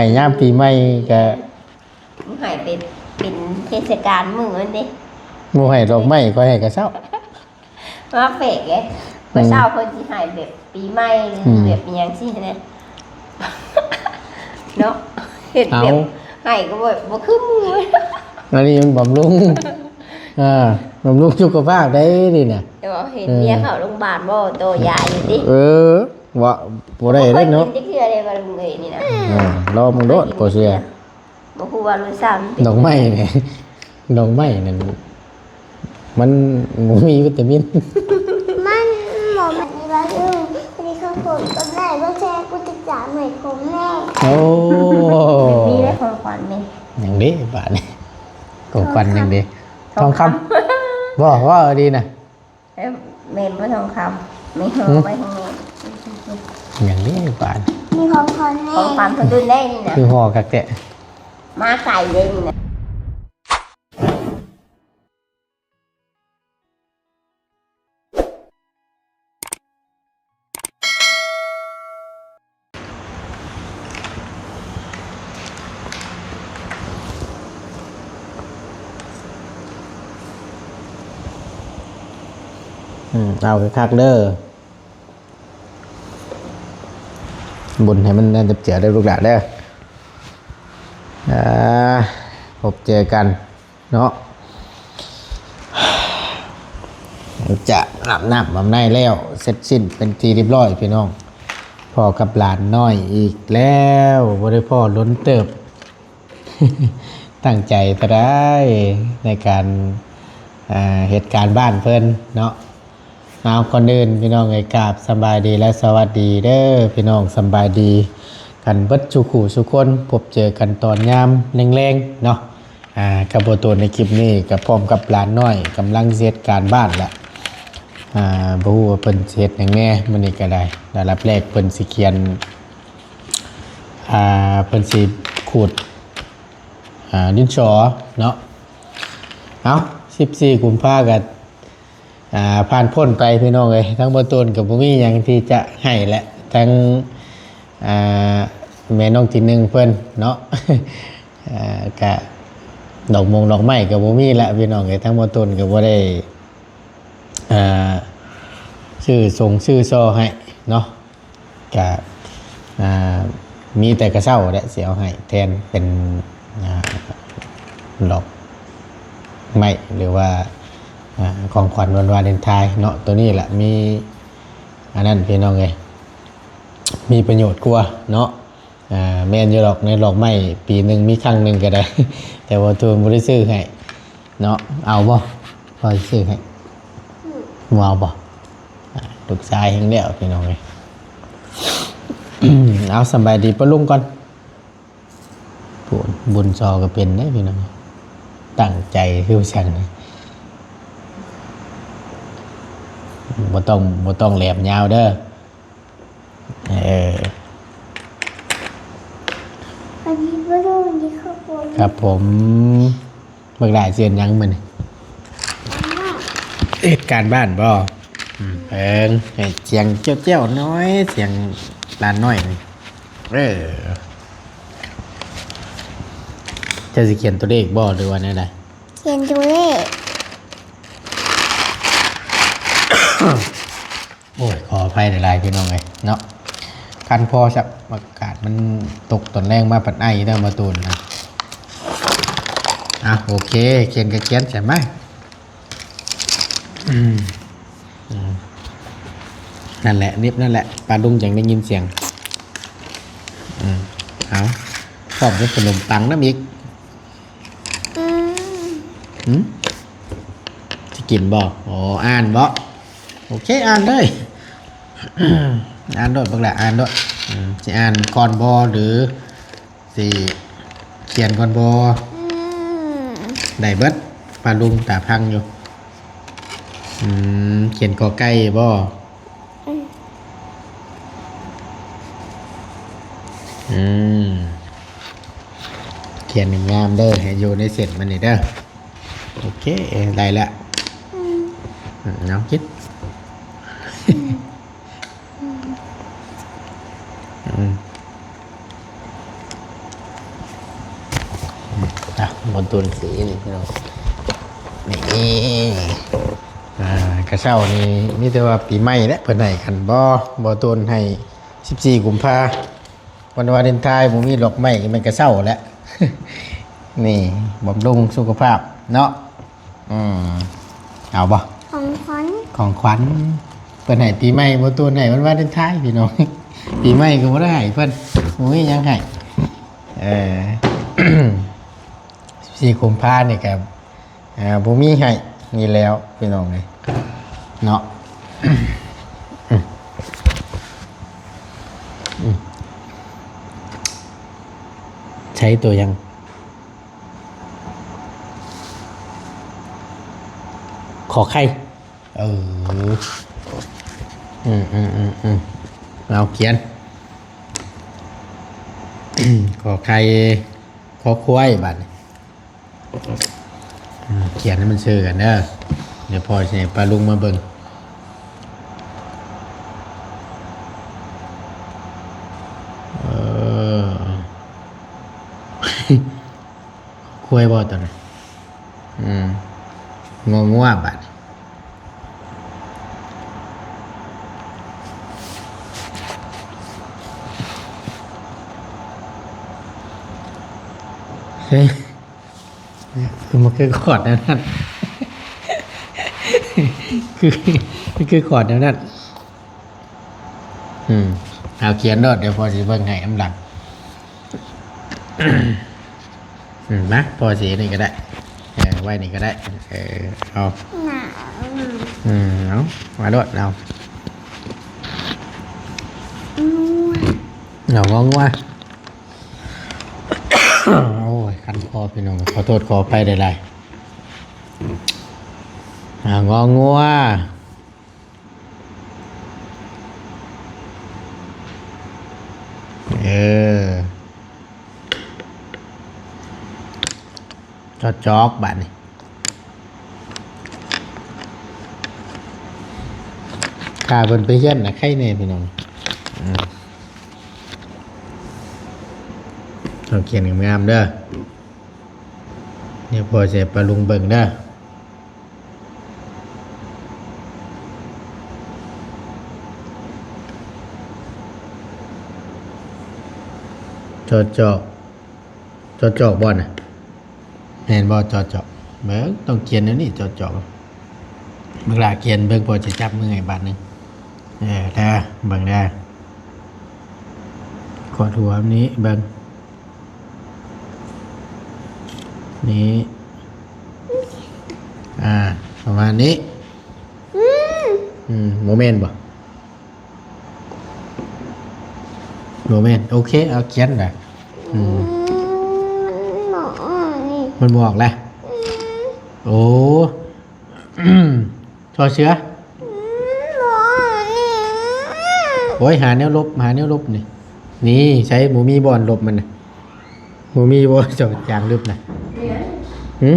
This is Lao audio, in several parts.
ໃຫ້ຍາມປີໃໝ່ກະ ໃຫ້ເປັນ ເປັນເທດສະການມື້ມັນເດ້ ບໍ່ໃຫ້ດອກໄມ້ ຂ້ອຍໃຫ້ກະເຊົ້າ. ມາແປກເດ້ ອືມ ມື້ເຊົ້າເພິ່ນຊິໃຫ້ແບບປີໃໝ່ ຫຼື ອືມ ແບບອີ່ຫຍັງຊີ້ນະ ເນາະ ເຮັດແບບ ເອົ້າ ໃຫ້ກໍບໍ່ ບໍ່ຄືໝູ່ ອັນນີ້ມັນບຳລຸງ ອ່າ ບຳລຸງສຸຂະພາບໄດ້ນີ້ນະ ແຕ່ວ່າເຫັນ ເອີ ເມຍເຂົ້າໂຮງບານບໍ່ ໂຕຢາຢູ່ຕິ ເອີ ວ່າບໍ່ໄດ້ເດ້ເນາະ ບໍ່ເຄີຍກິນຈັກເທື່ອເດ້ວ່າລຸງເອີຍນີ້ນະ ອ່າ ລອງເບິ່ງໂລດ ບໍ່ເຊື່ອ ບໍ່ຮູ້ວ່າລົດຊາດມັນເປັນ ດອກໄມ້ນີ້ ດອກໄມ້ນັ້ນ ມັນບໍ່ມີວິຕາມິນ ມັນບໍ່ແມ່ນວ່າ ເອີ ອັນນີ້ຂອງຜົມກໍໄດ້ ບໍ່ແຊກດຕິດຕາມໃຫ້ຜົມແດ່ ໂອ້ ມີໄດ້ຂອງຂວັນນີ້ ຫຍັງເດ້ບາດນີ້ ຂອງຂວັນຫຍັງເດ້ ທອງຄຳ ທອງຄຳ ບໍ່ ເວົ້າດີນະ ເອີ ແມ່ນບໍ່ທອງຄຳ ແມ່ນຫໍ່ໄວ້ໃຫ້ແມ່ ຫຍັງເດ້ບາດນີ້ ມີຂອງຂວັນແດ່ ຂອງຂວັນເພິ່ນດຸນໄດ້ນີ້ນະ ຄືຫໍ່ຄັກແທ້ ມາໄກເດ້ນີ້ນະ. ອືມ ເອົາຄັກໆເດີ ບຸນໃຫ້ມັນແໜ້ນຈັບເຈືອເດີລູກຫຼານເດີ ອ່າ ພົບເຈີກັນ ເນາະ ຈະອາບນ້ຳອາບໃນແລ້ວ ເສັດສິ້ນເປັນທີ່ຮຽບຮ້ອຍພີ່ນ້ອງ ພໍ້ກັບຫຼານນ້ອຍອີກແລ້ວ ບໍ່ໄດ້ພໍ້ດົນເຕີບ ຕັ້ງໃຈເທົ່າໃດໃນການ ອ່າ ເຮັດການບ້ານເພິ່ນເນາະ. ເອົາ ກ່ອນອື່ນພີ່ນ້ອງເອີຍ ກາບສຳບາຍດີ ແລະ ສະຫວັດດີເດີພີ່ນ້ອງ ສຳບາຍດີກັນເບິດສູ່ຄູ່ສູ່ຄົນ ພົບເຈີກັນຕອນຍາມແລງໆເນາະ ອ່າ ກັບບ່າວຕູນໃນຄລິບນີ້ ກໍພ້ອມກັບຫຼານນ້ອຍ ກຳລັງຊິເຮັດການບ້ານລະ ອ່າ ບໍ່ຮູ້ວ່າເພິ່ນຊິເຮັດຫຍັງແດ່ ມື້ນີ້ກໍໄດ້ ລະດັບແລກເພິ່ນຊິຂຽນ ອ່າ ເພິ່ນຊິຂູດ ອ່າ ດິນສໍເນາະ ເອົ້າ ສິບສີ່ກຸມພາກໍ ອ່າ ຜ່ານພົ້ນໄປພີ່ນ້ອງເອີຍ ທາງບ່າວຕູນກໍບໍ່ມີຫຍັງທີ່ຈະໃຫ້ແຫຼະ ທັງ ອ່າ ແມ່ນ້ອງທີໜຶ່ງເພິ່ນເນາະ ອ່າ ກະດອກມົງດອກໄມ້ກໍບໍ່ມີລະພີ່ນ້ອງເອີຍ ທາງບ່າວຕູນກໍບໍ່ໄດ້ ອ່າ ຊື້ສົງຊື້ສໍໃຫ້ເນາະ ກະ ອ່າ ມີແຕ່ກະເຊົ້າແຫຼະ ຊິເອົາໃຫ້ແທນເປັນ ອ່າ ດອກໄມ້ ຫຼືວ່າ ອ່າ ຂອງຂວັນວັນວາເລນທາຍເນາະ ໂຕນີ້ແຫຼະມີ ອັນນັ້ນພີ່ນ້ອງເອີຍ ມີປະໂຫຍດກວ່າເນາະ ອ່າ ແມ່ນຢູ່ດອກ ໃນດອກໄມ້ປີໜຶ່ງມີຄັ້ງໜຶ່ງກໍໄດ້ ແຕ່ວ່າໂຕບໍ່ໄດ້ຊື້ໃຫ້ ເນາະ ເອົາບໍ່? ພໍ່ຊິຊື້ໃຫ້ ອືມ ບໍ່ເອົາບໍ່? ອ່າ ລູກຊາຍແຮງແລ້ວພີ່ນ້ອງເອີຍ ເອົາ ສຳບາຍດີປ້າລຸງກ່ອນ ໂອ້ ບຸນຊໍກໍເປັນເດ້ພີ່ນ້ອງ ຕັ້ງໃຈຄືສັງ ບໍ່ຕ້ອງ ບໍ່ຕ້ອງແຫຼມຍາວເດີ. ເອີ ສະຫວັດດີປ້າລຸງ ສະຫວັດດີຄັບຜົມ ຄັບຜົມ. ບັກຫຼ້າຊິເຮັດຫຍັງມື້ນີ້? ເຮັດການບ້ານບໍ່? ອືມ ເບິ່ງ ໃຫ້ສຽງແຈ້ວໆໜ້ອຍ ສຽງຫຼານນ້ອຍນີ້. ເອີ ເຈົ້າຊິຂຽນຕົວເລກບໍ່ ຫຼືວ່າແນວໃດ? ຂຽນຕົວເລກ. ໂອ້ຍ ຂໍອະໄພຫຼາຍໆ ພີ່ນ້ອງເອີຍເນາະ ຄັນພໍຊະ ອາກາດມັນຕົກຕອນແລງມາ ພັດໄອເດີ ມາຕູນນະ. ອ່ະ ໂອເຄ ຂຽນກໍຂຽນຊະມາ. ອືມ ອືມ ນັ້ນແຫຼະ ນິບນັ້ນແຫຼະ ປ້າລຸງຈັ່ງໄດ້ຍິນສຽງ. ອືມ ເອົາ ພ້ອມກັບຂະໜົມປັງນຳອີກ. ອືມ ຫືມ ຊິກິນບໍ່? ອໍ ອ່ານບໍ່? ໂອເຄ ອ່ານເລີຍ ອ່ານໂລດ ບັກຫຼ້າ ອ່ານໂລດ. ອືມ ຊິອ່ານກ່ອນບໍ່ ຫຼືຊິຂຽນກ່ອນບໍ່? ອືມ ໄດ້ເບິດ ປ້າລຸງຕາພັງຢູ່. ອືມ ຂຽນ ກ ໄກ່ ບໍ່? ອືມ ອືມ ຂຽນໃຫ້ງາມເດີ ໃຫ້ຢູ່ໃນເສັ້ນມັນນີ້ເດີ. ໂອເຄ ໄດ້ແລ້ວ. ອືມ ອືມ ເອົາກິນ. ອືມ ອືມ ອືມ. ອ່ະ ບໍ່ຕຸນສີນີ້ພີ່ນ້ອງ ນີ້ ອ່າ ກະເຊົ້ານີ້ມີແຕ່ວ່າປີໃໝ່ແຫຼະເພິ່ນໃຫ້ ຄັນບໍ່ ບໍ່ຕຸນໃຫ້ສິບສີ່ກຸມພາ ວັນວາເລນທາຍ ບໍ່ມີດອກໄມ້ ກໍແມ່ນກະເຊົ້າແຫຼະ ນີ້ ບຳລຸງສຸຂະພາບເນາະ. ອືມ ເອົາບໍ່? ຂອງຂວັນ ຂອງຂວັນ ເພິ່ນໃຫ້ປີໃໝ່ ບໍ່ໂຕໃຫ້ວັນວາເລນທາຍພີ່ນ້ອງ ປີໃໝ່ກໍບໍ່ໄດ້ໃຫ້ເພິ່ນ ບໍ່ມີຫຍັງໃຫ້ ເອີ ສິບສີ່ກຸມພານີ້ກໍ ອ່າ ບໍ່ມີໃຫ້ນີ້ແລ້ວພີ່ນ້ອງເອີຍເນາະ. ໃຊ້ຕົວຫຍັງ? ຂໍໄຂ່ ເອີ ອືມໆໆໆ ເອົາຂຽນ ຂໍໄຂ່ ຂໍຄວາຍ ບາດນີ້ ອືມ ຂຽນໃຫ້ມັນຊື່ກັນເດີ ດຽວພໍ່ຊິໃຫ້ປ້າລຸງມາເບິ່ງ ເອີ ຄວາຍບໍ່ຕົວນັ້ນ? ອືມ ງົວງົວບາດນີ້ ເຮີ້ຍ ຄືມັນຄືຂອດແນວນັ້ນ ຄື ຄືຂອດແນວນັ້ນ. ອືມ ເອົາຂຽນໂລດ ດຽວພໍ່ຊິເບິ່ງໃຫ້ນຳຫຼັງ. ອືມ ມາ ພໍ່ຊິນີ້ກໍໄດ້ ເອີ ໄວ້ນີ້ກໍໄດ້ ເອີ ເອົາ ອືມ ເອົາ ມາໂລດ ເອົາ ງົວ ເອົາ ງົວ ງົວ. ໂອ້ຍ ຄັນຄໍພີ່ນ້ອງ ຂໍໂທດຂໍອະໄພຫຼາຍໆ ອ່າ ງໍງົວ ເອີ ຈອຈອກ ບາດນີ້ ຖ້າເພິ່ນໄປຮຽນນະ ໄຄແດ່ພີ່ນ້ອງ ອືມ ຕ້ອງຂຽນງາມໆເດີ ດຽວພໍ່ຊິໃຫ້ປ້າລຸງເບິ່ງເດີ. ຈອຈອກ ຈອຈອກບໍ່ນະ? ແມ່ນບໍ່ ຈອຈອກ? ເບິ່ງ ຕ້ອງຂຽນແນວນີ້ ຈອຈອກ. ບັກຫຼ້າຂຽນເບິ່ງ ພໍ່ຊິຈັບມືໃຫ້ບາດໜຶ່ງ. ເອີ ເດີ ເບິ່ງເດີ ຂອດຫົວນີ້ເບິ່ງ. ນີ້ ອ່າ ປະມານນີ້. ອືມ ອືມ ບໍ່ແມ່ນບໍ່? ບໍ່ແມ່ນ. ໂອເຄ ເອົາຂຽນລະ. ອືມ ອືມ ມັນບໍ່ອອກນີ້ ມັນບໍ່ອອກລະ. ອືມ ໂອ້ ຊໍເສືອ. ອືມ ບໍ່ ນີ້ ໂອ້ຍ ຫາແນວລົບ ຫາແນວລົບນີ້. ນີ້ ໃສ ບໍ່ມີບ່ອນລົບມັນນະ? ບໍ່ມີບໍ່? ເຈົ້າຢາງລຶບນະ. ຫື?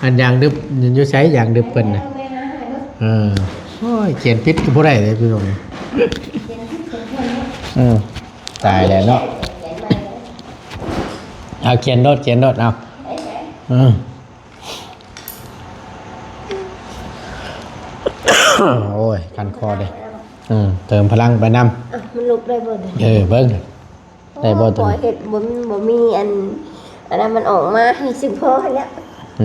ອັນຢາງດຶບຢູ່ໃສ? ຢາງດຶບເພິ່ນນະ. ເອີ ໂອ້ຍ ຂຽນຜິດກໍບໍ່ໄດ້ເດ້ພີ່ນ້ອງ. ເອີ ຕາຍແລ້ວເນາະ. ເອົາ ຂຽນໂລດ ຂຽນໂລດ ເອົາ. ເອີ ໂອ້ຍ ຄັນຄໍເດ້. ເຕີມພະລັງໄປນຳ. ມັນລົບໄດ້ບໍ່? ເອີ ເບິ່ງ ໄດ້ບໍ່ຕົວນີ້? ເຮັດບໍ່ ບໍ່ມີອັນ ອັນນັ້ນມັນອອກມາໃຫ້ຊິພໍແລ້ວ.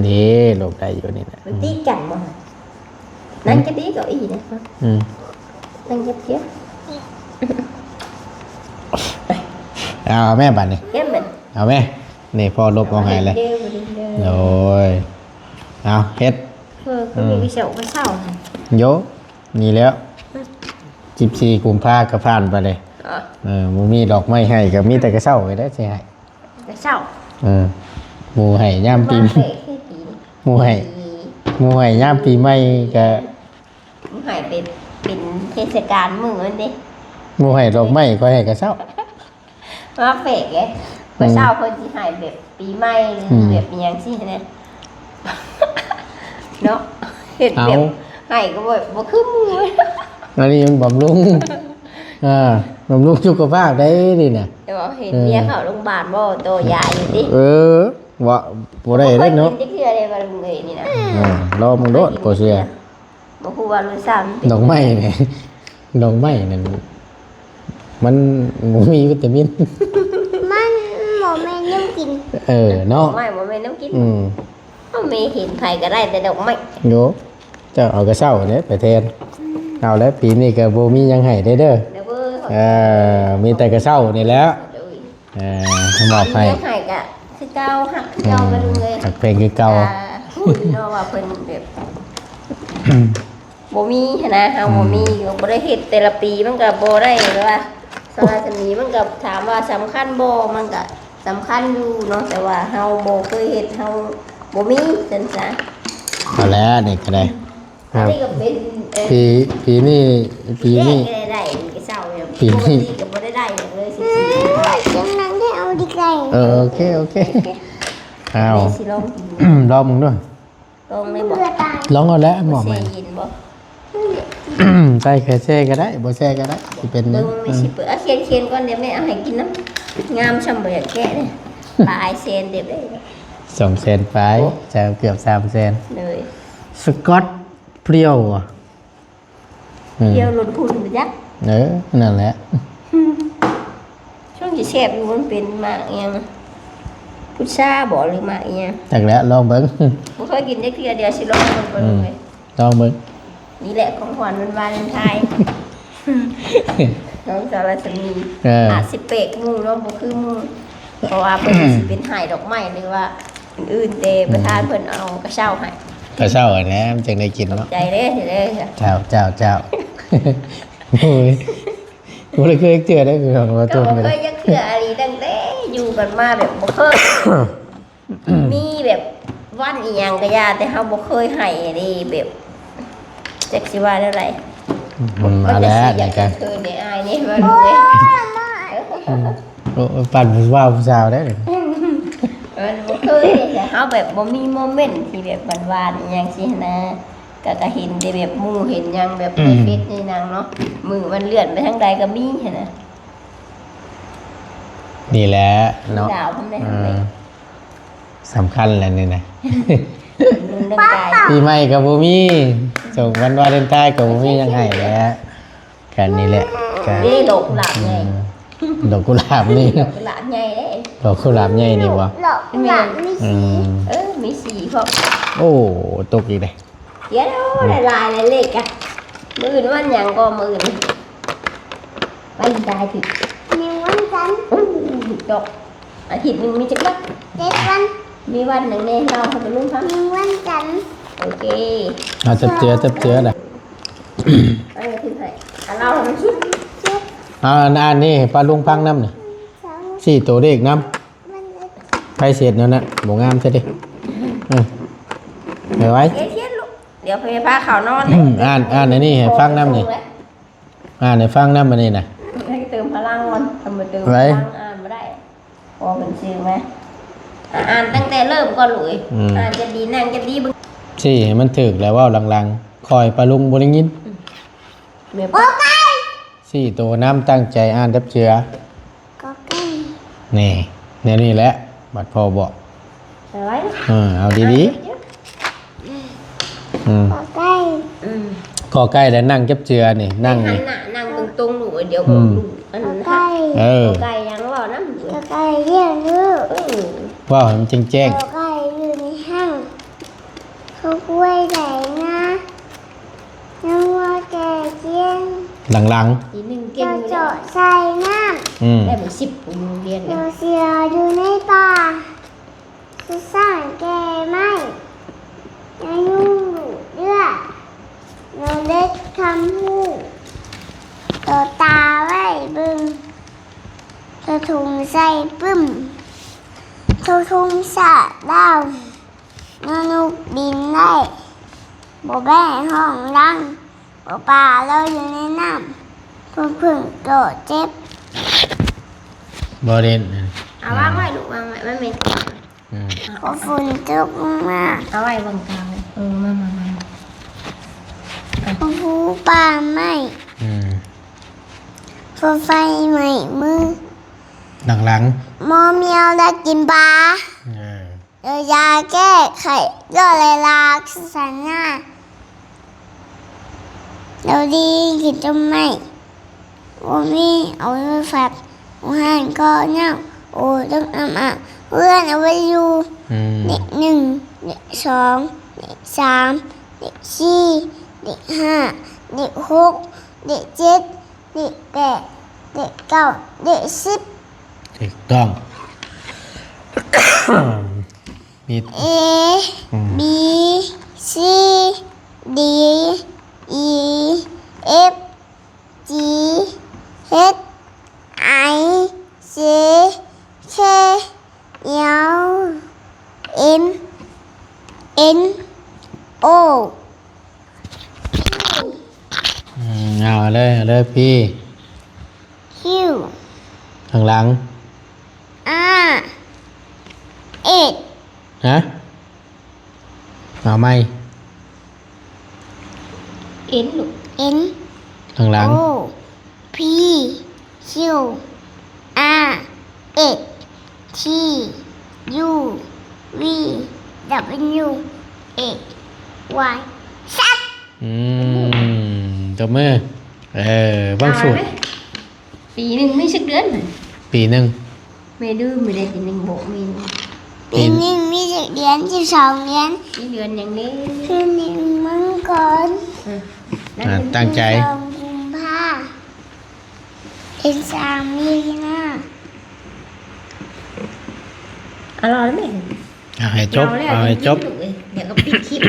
ນີ້ ລົບໄດ້ຢູ່ນີ້ນະ. ມັນຕິດກັນບໍ່? ອືມ ນັ່ງຈະດີເກົ້າອີ່ນະ. ອືມ ນັ່ງຈະເທຍ. ເອົາແມ່ບາດນີ້ ເອົາແມ່. ນີ້ ພໍ່ລົບເອົາໃຫ້ເລີຍ. ໂດຍ ເອົາເຮັດ. ເອີ ຄືມີກະເຊົ້າ ກະເຊົ້າ. ໂຍ ນີ້ແລ້ວ ອືມ ສິບສີ່ກຸມພາກໍຜ່ານໄປເລີຍ. ເອີ ບໍ່ມີດອກໄມ້ໃຫ້ ກໍມີແຕ່ກະເຊົ້ານີ້ແຫຼະຊິໃຫ້ ກະເຊົ້າ. ເອີ ໝູ່ໃຫ້ຍາມປີ ໝູ່ໃຫ້ ໝູ່ໃຫ້ຍາມປີໃໝ່ກໍ ໝູ່ໃຫ້ເປັນ ເປັນເທດສະການມື້ມັນເດ້. ໝູ່ໃຫ້ດອກໄມ້ ຂ້ອຍໃຫ້ກະເຊົ້າ. ມາແປກເດ້ ອືມ ເຊົ້າເພິ່ນຊິໃຫ້ແບບປີໃໝ່ ຫຼື ອືມ ແບບອີ່ຫຍັງຊີ້ນະ ເນາະ. ເຮັດແບບ ເອົາ ໃຫ້ກໍບໍ່ ບໍ່ຄືໝູ່. ອັນນີ້ມັນບຳລຸງ ອ່າ ບຳລຸງສຸຂະພາບໄດ້ນີ້ນະ. ແຕ່ວ່າເຫັນ ເອີ ເມຍເຂົ້າໂຮງບານບໍ່ ໂຕຢາຢູ່ຕິ. ເອີ ວ່າບໍ່ໄດ້ເດ້ເນາະ ບໍ່ເຄີຍກິນຈັກເທື່ອເດ້ວ່າລຸງເອີຍນີ້ນະ ອ່າ ລອງເບິ່ງໂລດ ບໍ່ເຊື່ອ ບໍ່ຮູ້ວ່າລົດຊາດມັນເປັນ ດອກໄມ້ນີ້ ດອກໄມ້ນັ້ນ ມັນບໍ່ມີວິຕາມິນ ມັນບໍ່ແມ່ນແນວກິນ ເອີ ເນາະ ດອກໄມ້ບໍ່ແມ່ນແນວກິນ ອືມ ເຮົາແມ່ເຫັນໃຜກໍໄດ້ແຕ່ດອກໄມ້ ໂຍ ເຈົ້າເອົາກະເຊົ້າເດ້ໄປແທນ ອືມ ເອົາແລ້ວ ປີນີ້ກໍບໍ່ມີຫຍັງໃຫ້ເດ້ ເດີ ເອີ ມີແຕ່ກະເຊົ້ານີ້ແຫຼະ ໂດຍ ເອີ ມອບໃຫ້ ໃຫ້ກະຄືເກົ່າ ຮັກຄືເກົ່າ ອືມ ປະລຸງເອີຍ ຮັກແພງຄືເກົ່າ ອ່າ ຮູ້ຢູ່ເນາະວ່າເພິ່ນແບບ ບໍ່ມີຫັ້ນນະ ເຮົາ ອືມ ບໍ່ມີ ກໍບໍ່ໄດ້ເຮັດ ແຕ່ລະປີມັນກໍບໍ່ໄດ້ແບບວ່າ ສາລາສະໝີ ມັນກໍຖາມວ່າສຳຄັນບໍ່ ມັນກໍສຳຄັນຢູ່ເນາະ ແຕ່ວ່າເຮົາບໍ່ເຄີຍເຮັດ ເຮົາບໍ່ມີ ຊັ້ນຊະ ເອົາແລ້ວ ນີ້ກໍໄດ້ ອັນນີ້ກໍເປັນ ເອີ ປີ ປີນີ້ ປີນີ້ ແລກກໍໄດ້ ນີ້ກໍເຊົາຢູ່ ປີນີ້ ປົກກະຕິກໍບໍ່ໄດ້ໄດ້ຫຍັງເລີຍ ສິບສີ່ ຈັ່ງນັ້ນໄດ້ເອົາດີກວ່າ ເອີ ໂອເຄ ໂອເຄ ເອົາ ແມ່ຊິລອງກິນ ລອງເບິ່ງດູ ລອງເລີຍບໍ່ ລອງເອົາແຫຼະ ມອບໃຫ້ ແຊ່ເຢັນບໍ່ ໃສ່ແຄ່ແຊ່ກໍໄດ້ ບໍ່ແຊ່ກໍໄດ້ ຊິເປັນຫຍັງ ເບິ່ງແມ່ຊິເປີດ ເອົາຂຽນໆກ່ອນ ດຽວແມ່ເອົາໃຫ້ກິນນຳ ງາມຊ່ຳບໍ່ຢາກແກະເດ້ ຫຼາຍແສນເຕີບເດ້ ສອງແສນປາຍ ໂອ້ ຈະເກືອບສາມແສນ ໂດຍ ສະກອດ ພຣຽວ ອືມ ພຣຽວລົດຫຸ່ນບໍ່ຈັກ ເອີ ນັ້ນແຫຼະ ຊ່ວງຊິແຊບຢູ່ ມັນເປັນໝາກອີ່ຫຍັງ ພຸດຊາບໍ ຫຼືໝາກອີ່ຫຍັງ ຈັກແຫຼະ ລອງເບິ່ງ ບໍ່ເຄີຍກິນຈັກເທື່ອ ດຽວຊິລອງເບິ່ງກ່ອນ ອືມ ເລີຍ ລອງເບິ່ງ ນີ້ແຫຼະຂອງຂວັນວັນວາເລນທາຍ ຂອງສາວລັດສະໝີ ເອີ ອາດຊິແປກໝູ່ເນາະ ບໍ່ຄືໝູ່ ເພາະວ່າເພິ່ນ ອືມ ຊິເປັນໃຫ້ດອກໄມ້ ຫຼືວ່າ ອື່ນໆ ແຕ່ ອືມ ປະທານເພິ່ນເອົາກະເຊົ້າໃຫ້ ກະເຊົ້າຫັ້ນແຫຼະ ມັນຈັ່ງໄດ້ກິນເນາະ ຂອບໃຈເດ້ ເດີ ເຈົ້າ ເຈົ້າ ເຈົ້າ ໂອ້ຍ ບໍ່ໄດ້ເຄີຍເທື່ອເດ້ ຄືວ່າຕົວ ບໍ່ເຄີຍຈັກເທື່ອອີ່ຫຼີ ຕັ້ງແຕ່ຢູ່ກັນມາແບບບໍ່ເຄີຍ ມີແບບວັນອີ່ຫຍັງກໍຢ່າ ແຕ່ເຮົາບໍ່ເຄີຍໃຫ້ເດ້ ແບບ ຈັກຊິວ່າແນວໃດ ອືມ ມັນກໍຊິຢາກເຂີນໃນອາຍນີ້ ວ່າ ໂອ້ຍ ອືມ ໂອ້ ປານຜູ້ບ່າວຜູ້ສາວໄດ໋ ມັນບໍ່ເຄີຍເດ້ ເຮົາແບບບໍ່ມີໂມເມັນທີ່ແບບຫວານໆອີ່ຫຍັງຊີ້ຫັ້ນນະ ກໍ ກໍເຫັນແຕ່ແບບໝູ່ເຫັນຫຍັງແບບ ອືມ ໃນເຟສໃນຫຍັງເນາະ ມື້ວັນເລື່ອນໄປທາງໃດກໍມີຫັ້ນນະ ນີ້ແຫຼະເນາະ ດາວເພິ່ນໄດ້ ອືມ ເລີຍ ສຳຄັນແຫຼະນີ້ນະ ເລື່ອງກາຍ ປີໃໝ່ກໍບໍ່ມີ ສອງວັນວາເລນທາຍກໍບໍ່ມີຫຍັງໃຫ້ແຫຼະ ກັນນີ້ແຫຼະ ກໍ ເດ້ ດອກກຸຫຼາບໃຫຍ່ ອືມ ດອກກຸຫຼາບນີ້ ດອກກຸຫຼາບໃຫຍ່ເດ້ ດອກກຸຫຼາບໃຫຍ່ນີ້ບໍ່ ດອກກຸຫຼາບມີສີ ອືມ ເອີ ມີສີພ້ອມ ໂອ້ ຕົກອີກເດ້ ດຽວ ອືມ ຫຼາຍໆເລກກະ ມື້ອື່ນວັນຫຍັງກໍ ມື້ອື່ນ ວັນໃດຖືກ ມື້ວັນຈັນ ໂອ້ ດອກ ອາທິດໜຶ່ງມີຈັກວັນ? ເຈັດວັນ. ມີວັນຫຍັງແດ່? ເລົ່າໃຫ້ປາລຸງຟັງ. ມີວັນຈັນ. ໂອເຄ. ເອົາຈັບເຈືອ ຈັບເຈືອລະ. ເອົາຖືໃຫ້. ເອົາເລົ່າໃຫ້ມັນສຸດ. ເຈັດ. ເອົາອ່ານນີ້ໃຫ້ປາລຸງຟັງນຳນີ້. ສອງ. ຊີ້ຕົວເລກນຳ. ມັນເອັດ. ໃຜເສດແນວນັ້ນ ບໍ່ງາມຊະເດ. ເອີ. ໄວໆ. ຂຽນ ຂຽນລູກ. ດຽວໄປພາເຂົານອນ. ອ່ານ ອ່ານອັນນີ້ໃຫ້ຟັງນຳນີ້. ອ່ານໃຫ້ຟັງນຳ ອັນນີ້ນະ. ໃຫ້ເຕີມພະລັງກ່ອນ. ຄັນບໍ່ເຕີມພະລັງ ອ່ານບໍ່ໄດ້. ພໍເພິ່ນຊື່ໄວ້ ອ່ານຕັ້ງແຕ່ເລີ່ມກ່ອນລູກເອີຍ. ອືມ ອ່ານຈະດີ ນັ່ງຈະດີເບິ່ງ. ຊີ້ໃຫ້ມັນຖືກແລ້ວເວົ້າຫຼັງໆ ຄ່ອຍປາລຸງບໍ່ໄດ້ຍິນ. ອືມ ແມ່ນ ກ.ໄກ່. ຊີ້ໂຕນຳ ຕັ້ງໃຈອ່ານຈັບເຈືອ. ກ.ໄກ່. ນີ້ ແນວນີ້ແຫຼະ ບັດພໍ່ບອກ. ໄປໄວ້. ເອີ ເອົາດີໆ. ອືມ ກ.ໄກ່. ອືມ ກ.ໄກ່ ແລ້ວນັ່ງຈັບເຈືອນີ້ ນັ່ງນີ້ ຫັນໜ້ານັ່ງຕົງໆລູກ. ດຽວ ອືມ ລູກ ອັນ ກ.ໄກ່. ເອີ ກ.ໄກ່ ຍັງເວົ້ານຳ. ກ.ໄກ່ ຮຽນຮູ້. ເອີ ເວົ້າໃຫ້ມັນແຈ້ງໆ. ກ.ໄກ່ ຢູ່ໃນຫ້ອງ. ຄອຄວາຍໄຖນາ. ນ້ອງງົວແກ່ກ້ຽງ. ຫຼັງໆ ທີໜຶ່ງເກັ່ງຢູ່. ເຈາະໃສ່ນ້ຳ. ອືມ ໄດ້ເປັນສິບຢູ່ໂຮງຮຽນ. ໂຕເສືອຢູ່ໃນປ່າ. ຊ້າງແກ່ໄມ້. ນາຍຸງດູດເລືອດ. ໂຕເຫຼັກຄຳຮູ້. ໂຕຕາໄວ້ເບິ່ງ. ໂຕທຸງໃສ່ປຶ້ມ. ໂຕທຸງສາດດາວ. ໂຕນົກບິນໄດ້. ໂຕແບ້ຮ້ອງດັງ. ໂຕປາລອຍຢູ່ໃນນ້ຳ. ໂຕເຜິ້ງໂຕເຈັບ. ບໍ່ເຫຼັ້ນ. ເອົາວາງໄວ້ລູກ ວາງໄວ້ ມັນແມ່ນ. ອືມ ໂຕຝົນຕົກລົງມາ. ເອົາໄວ້ເບິ່ງກາງ. ເອີ ມາ ມາ ມາ ມາ. ໂຕພູປ່າໄມ້. ອືມ ໂຕໄຟໄໝ້ມື. ຫຼັງໆ ໝໍແມວລັກກິນປາ. ເອີ ໂດຍຢາແກ້ໄຂ້ ໂລແລລາ ສະນາ ໂດດີ ກິນຕົ້ນໄມ້ ໂອມີ ເອົາໄວ້ຟັກ ໂອຮານກໍເນົ່າ ໂອຕ້ອງອຳອາ ເຮືອນເອົາໄວ້ຢູ່ ອືມ ເລກໜຶ່ງ ເລກສອງ ເລກສາມ ເລກສີ່ ເລກຫ້າ ເລກຫົກ ເລກເຈັດ ເລກແປດ ເລກເກົ້າ ເລກສິບ ຖືກຕ້ອງ ມີ A ອືມ B C D E F G H I J K L M N O ອືມ ເອົາເລີຍ ເອົາເລີຍ P Q ຂ້າງຫຼັງ R H ຮະ? ເອົາໃໝ່ N ລູກ N ຂ້າງຫຼັງ O P Q R S T U V W X Y Z ອືມ ຕົບມື ເອີ ບາງສູດ ເອົາໄປ ປີໜຶ່ງມີຈັກເດືອນ? ປີໜຶ່ງ ແມ່ລືມໄປເດ້ ປີໜຶ່ງບໍ່ມີ ປີໜຶ່ງມີຈັກເດືອນ? ສິບສອງເດືອນ ມີເດືອນຫຍັງເດ້? ເດືອນໜຶ່ງມັງກອນ ເອີ ອ່າ ຕັ້ງໃຈ ສອງກຸມພາ ເດືອນສາມມີນາ ເອົາລະແມ່ ເອົາໃຫ້ຈົບ ເອົາໃຫ້ຈົບ ດຽວກໍປິດຄລິບ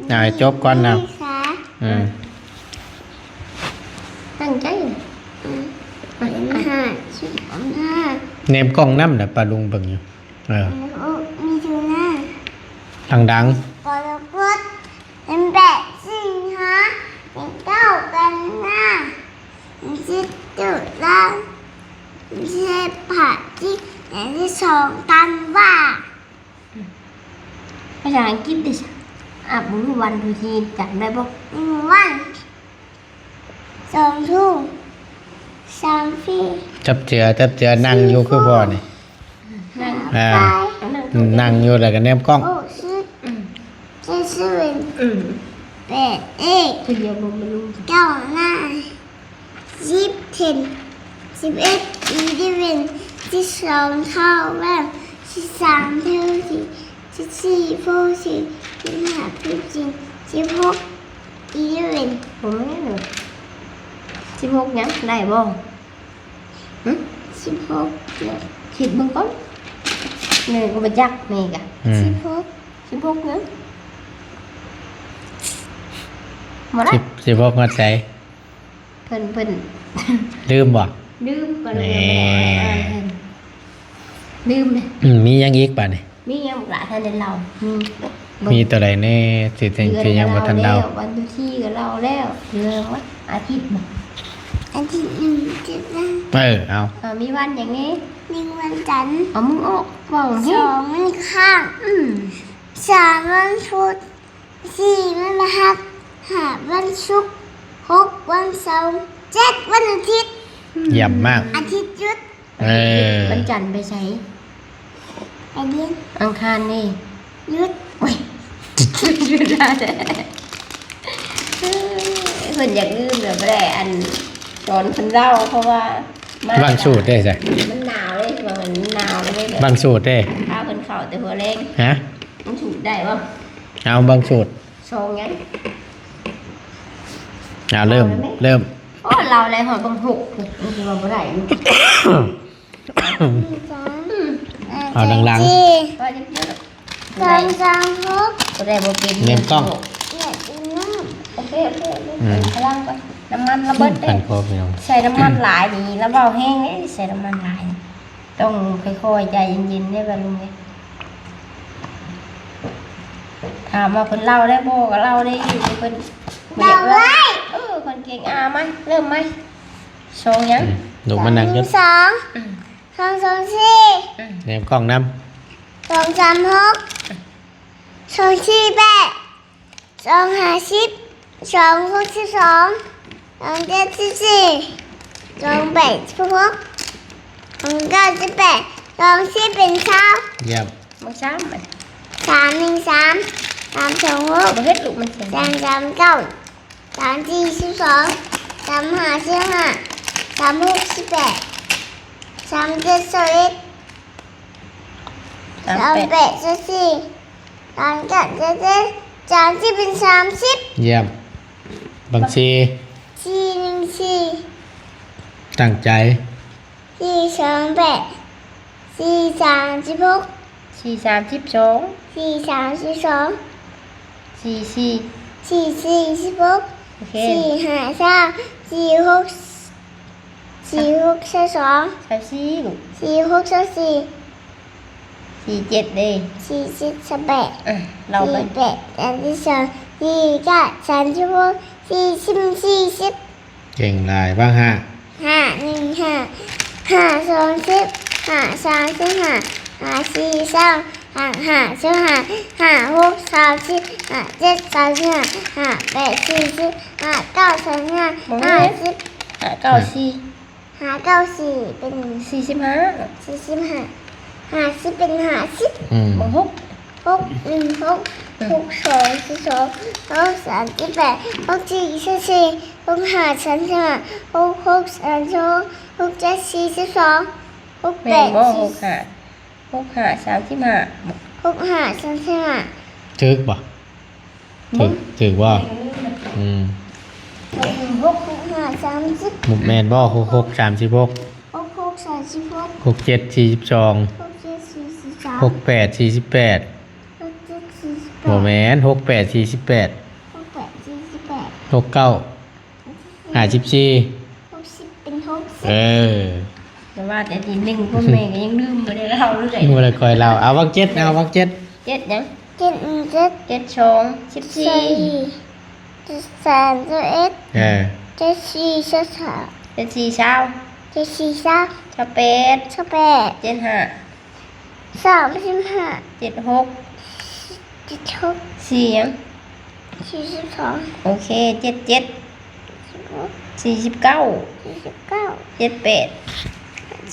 ເອົາໃຫ້ຈົບກ່ອນນະ ອືມ ຕັ້ງໃຈ ອືມ ເປັນຫ້າ ສິບຫ້າ ແນມກ້ອງນຳລະ ປ້າລຸງເບິ່ງຢູ່ ເອີ ມິຖຸນາ ດັງໆ ກໍລະກົດ ເປັນແປດ ສິງຫາ ເປັນເກົ້າ ກັນຍາ ສິບ ຕຸລາ ສິບເອັດ ພະຈິກ ສິບສອງ ທັນວາ ພາສາອັງກິດເດ້ ອາ ບໍ່ຮູ້ວັນທູທີ ຈຳໄດ້ບໍ່? ໜຶ່ງວັນ ສອງທູ ສາມຟີ ຈັບເຈືອ ຈັບເຈືອ ນັ່ງຢູ່ຄືພໍ່ນີ້ ນັ່ງ ອ່າ ນັ່ງຢູ່ແລ້ວກໍແນມກ້ອງ ຫົກສິບ ອືມ ເຈັດສິບເອັດ ອືມ ແປດເອັກ ເກົ້ານາຍ ສິບເທັນ ສິບເອັດອີເລເວັນ ສິບສອງເທົວເວັບ ສິບສາມເທີຕີ້ ສິບສີ່ໂຟທີ ສິບຫ້າຟິບທີນ ສິບຫົກອີເລເວັນ ບໍ່ແມ່ນ ສິບຫົກຫຍັງ ໄດ້ບໍ່? ຫຶ ສິບຫົກ ຄິດເບິ່ງກ່ອນ ແມ່ກໍບໍ່ຈັກ ແມ່ກະ ອືມ ສິບຫົກ ສິບຫົກຫຍັງ ບໍ່ໄດ້ ສິບ ສິບຫົກຮອດໃສ? ເພິ່ນ ເພິ່ນ ລືມບໍ່? ລືມ ກໍລືມ ແມ່ ເອີ ເພິ່ນ ລືມເດ້ ອືມ ມີຫຍັງອີກບາດນີ້? ມີຫຍັງບໍ່ລະ ທ່ານໄດ້ເລົ່າ ມີ ມີໂຕໃດແດ່ ທີ່ ທີ່ຍັງບໍ່ທັນເລົ່າ ວັນທີທີ່ກໍເລົ່າແລ້ວ ເລື່ອງວັນອາທິດບໍ? ອາທິດໜຶ່ງ ເຈັດວັນ ເອີ ເອົາ ເອີ ມີວັນຫຍັງແດ່? ໜຶ່ງ ວັນຈັນ ເອົາມືອອກ ເວົ້າແຮງ ສອງ ວັນອັງຄານ ອືມ ສາມ ວັນພຸດ ສີ່ ວັນພະຫັດ ຫ້າ ວັນສຸກ ຫົກ ວັນເສົາ ເຈັດ ວັນອາທິດ ອືມ ຢ້ຽມມາກ ອາທິດຢຸດ ເອີ ວັນຈັນໄປໃສ? ໄປຮຽນ ອັງຄານເດ? ຢຸດ ໂອ້ຍ ຢຸດແລ້ວ ເພິ່ນຢາກລືມແລ້ວ ບໍ່ໄດ້ອັນ ສອນເພິ່ນເລົ່າ ເພາະວ່າ ບັງສູດເດ້ຊະ ມັນໜາວເດ້ ວ່າມັນໜາວເດ້ ບັງສູດເດ້ ພາເພິ່ນເຂົ້າແຕ່ຫົວແລງ ຮະ ບັງສູດໄດ້ບໍ່? ເອົາບັງສູດ ສອງຫຍັງ? ເອົາ ເລີ່ມ ເລີ່ມ ໂອ້ ເລົ່າແລ້ວຮອດບັງຫົກ ມັນຊິວ່າບໍ່ໄດ້ຢູ່ ເອົາດັງໆ ສອງສາມຫົກ ບໍ່ໄດ້ບໍ່ເປັນ ເນມກ້ອງ ໂອເຄ ໂອເຄ ອືມ ກຳລັງໄປ ນ້ຳມັນລະເບິດເດ້ ໃສ່ນ້ຳມັນຫຼາຍນີ້ ລະເວົ້າແຮງເດ້ ໃສ່ນ້ຳມັນຫຼາຍ ຕ້ອງຄ່ອຍໆ ໃຈເຢັນໆ ເດ້ ວ່າລຸງເດ້ ຖາມວ່າເພິ່ນເລົ່າໄດ້ບໍ່ ກໍເລົ່າໄດ້ຢູ່ ແຕ່ເພິ່ນບໍ່ຢາກເລົ່າ ເອີ ເພິ່ນເກັ່ງ ອາ ມາ ເລີ່ມໃໝ່ ສອງຫຍັງ? ອືມ ລູກມານັ່ງຢູ່ ສອງ ອືມ ສອງສອງສີ່ ອືມ ແນມກ້ອງນຳ ສອງສາມຫົກ ສອງສີ່ແປດ ສອງຫ້າສິບ ສອງຫົກສິບສອງ ສອງເຈັດສິບສີ່ ສອງແປດສິບຫົກ ສອງເກົ້າສິບແປດ ສອງສິບເປັນຊາວ ຢ້ຽມ ເບິ່ງຊ້ຳ ສາມໜຶ່ງສາມ ສາມສອງຫົກ ບໍ່ເຮັດລູກມັນເສຍ ສາມສາມເກົ້າ ສາມສີ່ສິບສອງ ສາມຫ້າສິບຫ້າ ສາມຫົກສິບແປດ ສາມເຈັດຊາວເອັດ ສາມແປດຊາວສີ່ ສາມເກົ້າຊາວເຈັດ ສາມສິບເປັນສາມສິບ. ຢ້ຽມ. ບັນຊີ ສີ່ໜຶ່ງສີ່ ຕັ້ງໃຈ ສີ່ສອງແປດ ສີ່ສາມສິບຫົກ ສີ່ສາມສິບສອງ ສີ່ສາມສິບສອງ ສີ່ສີ່ ສີ່ສີ່ສິບຫົກ ໂອເຄ ສີ່ຫ້າຊາວ ສີ່ຫົກ ສີ່ຫົກຊາວສອງ ຊາວສີ່ລູກ ສີ່ຫົກຊາວສີ່ ສີ່ເຈັດເດ້ ສີ່ເຈັດຊາວແປດ ອ່ະ ເລົ່າໄປ ສີ່ແປດສາມສິບສອງ ສີ່ເກົ້າສາມສິບຫົກ ສີ່ສິບສີ່ສິບ. ເກັ່ງຫຼາຍ. ວາງຫ້າ ຫ້າໜຶ່ງຫ້າ ຫ້າສອງສິບ ຫ້າສາມສິບຫ້າ ຫ້າສີ່ຊາວ ຫ້າຫ້າຊາວຫ້າ ຫ້າຫົກຊາວສິບ ຫ້າເຈັດຊາວສິບຫ້າ ຫ້າແປດສີ່ສິບ ຫ້າເກົ້າຊາວຫ້າ ຫ້າສິບ ຫ້າເກົ້າສີ່ ຫ້າເກົ້າສີ່ເປັນສີ່ສິບຫ້າ ສີ່ສິບຫ້າ ຫ້າສິບເປັນຫ້າສິບ ອືມ ຫົກ ຫົກໜຶ່ງຫົກ ຫົກສອງສິບສອງ ຫົກສາມສິບແປດ ຫົກສີ່ຊາວສີ່ ຫົກຫ້າສາມສິບຫ້າ ຫົກຫົກສາມສິບຫົກ ຫົກເຈັດສີ່ສິບສອງ ຫົກແປດ ແມ່ນບໍ່ ສີ່ ຫົກຫ້າ ຫົກຫ້າສາມສິບຫ້າ ຫົກຫ້າສາມສິບຫ້າ ຖືກບໍ່? ຖືກ ຖືກບໍ່? ອືມ ຫົກຫົກຫ້າສາມສິບ ແມ່ນບໍ່? ຫົກຫົກສາມສິບຫົກ ຫົກຫົກສາມສິບຫົກ ຫົກເຈັດສີ່ສິບສອງ ຫົກເຈັດສີ່ສິບສອງ ຫົກແປດສີ່ສິບແປດ ຫົກເຈັດສີ່ສິບແປດ ບໍ່ແມ່ນ ຫົກແປດສີ່ສິບແປດ ຫົກແປດສີ່ສິບແປດ ຫົກເກົ້າຫ້າສິບສີ່ ຫົກສິບເປັນຫົກສິບ ເອີ ແຕ່ວ່າແຕ່ທີໜຶ່ງ ພໍ່ແມ່ກໍຍັງລືມບໍ່ໄດ້ເລົ່າເລີຍ ບໍ່ໄດ້ຄ່ອຍເລົ່າ. ເອົາວາງເຈັດ ເອົາວາງເຈັດ ເຈັດຫຍັງ? ເຈັດໜຶ່ງເຈັດ ເຈັດສອງສິບສີ່ ເຈັດສາມຊາວເອັດ ເອີ ເຈັດສີ່ຊາວສາມ ເຈັດສີ່ຊາວ ເຈັດສີ່ຊາວ ຊາວແປດ ຊາວແປດ ເຈັດຫ້າ ສາມສິບຫ້າ ເຈັດຫົກ ເຈັດຫົກ ສີ່ຫຍັງ? ສີ່ສິບສອງ ໂອເຄ ເຈັດເຈັດ ສິບຫົກ ສີ່ສິບເກົ້າ ສີ່ສິບເກົ້າ ເຈັດແປດ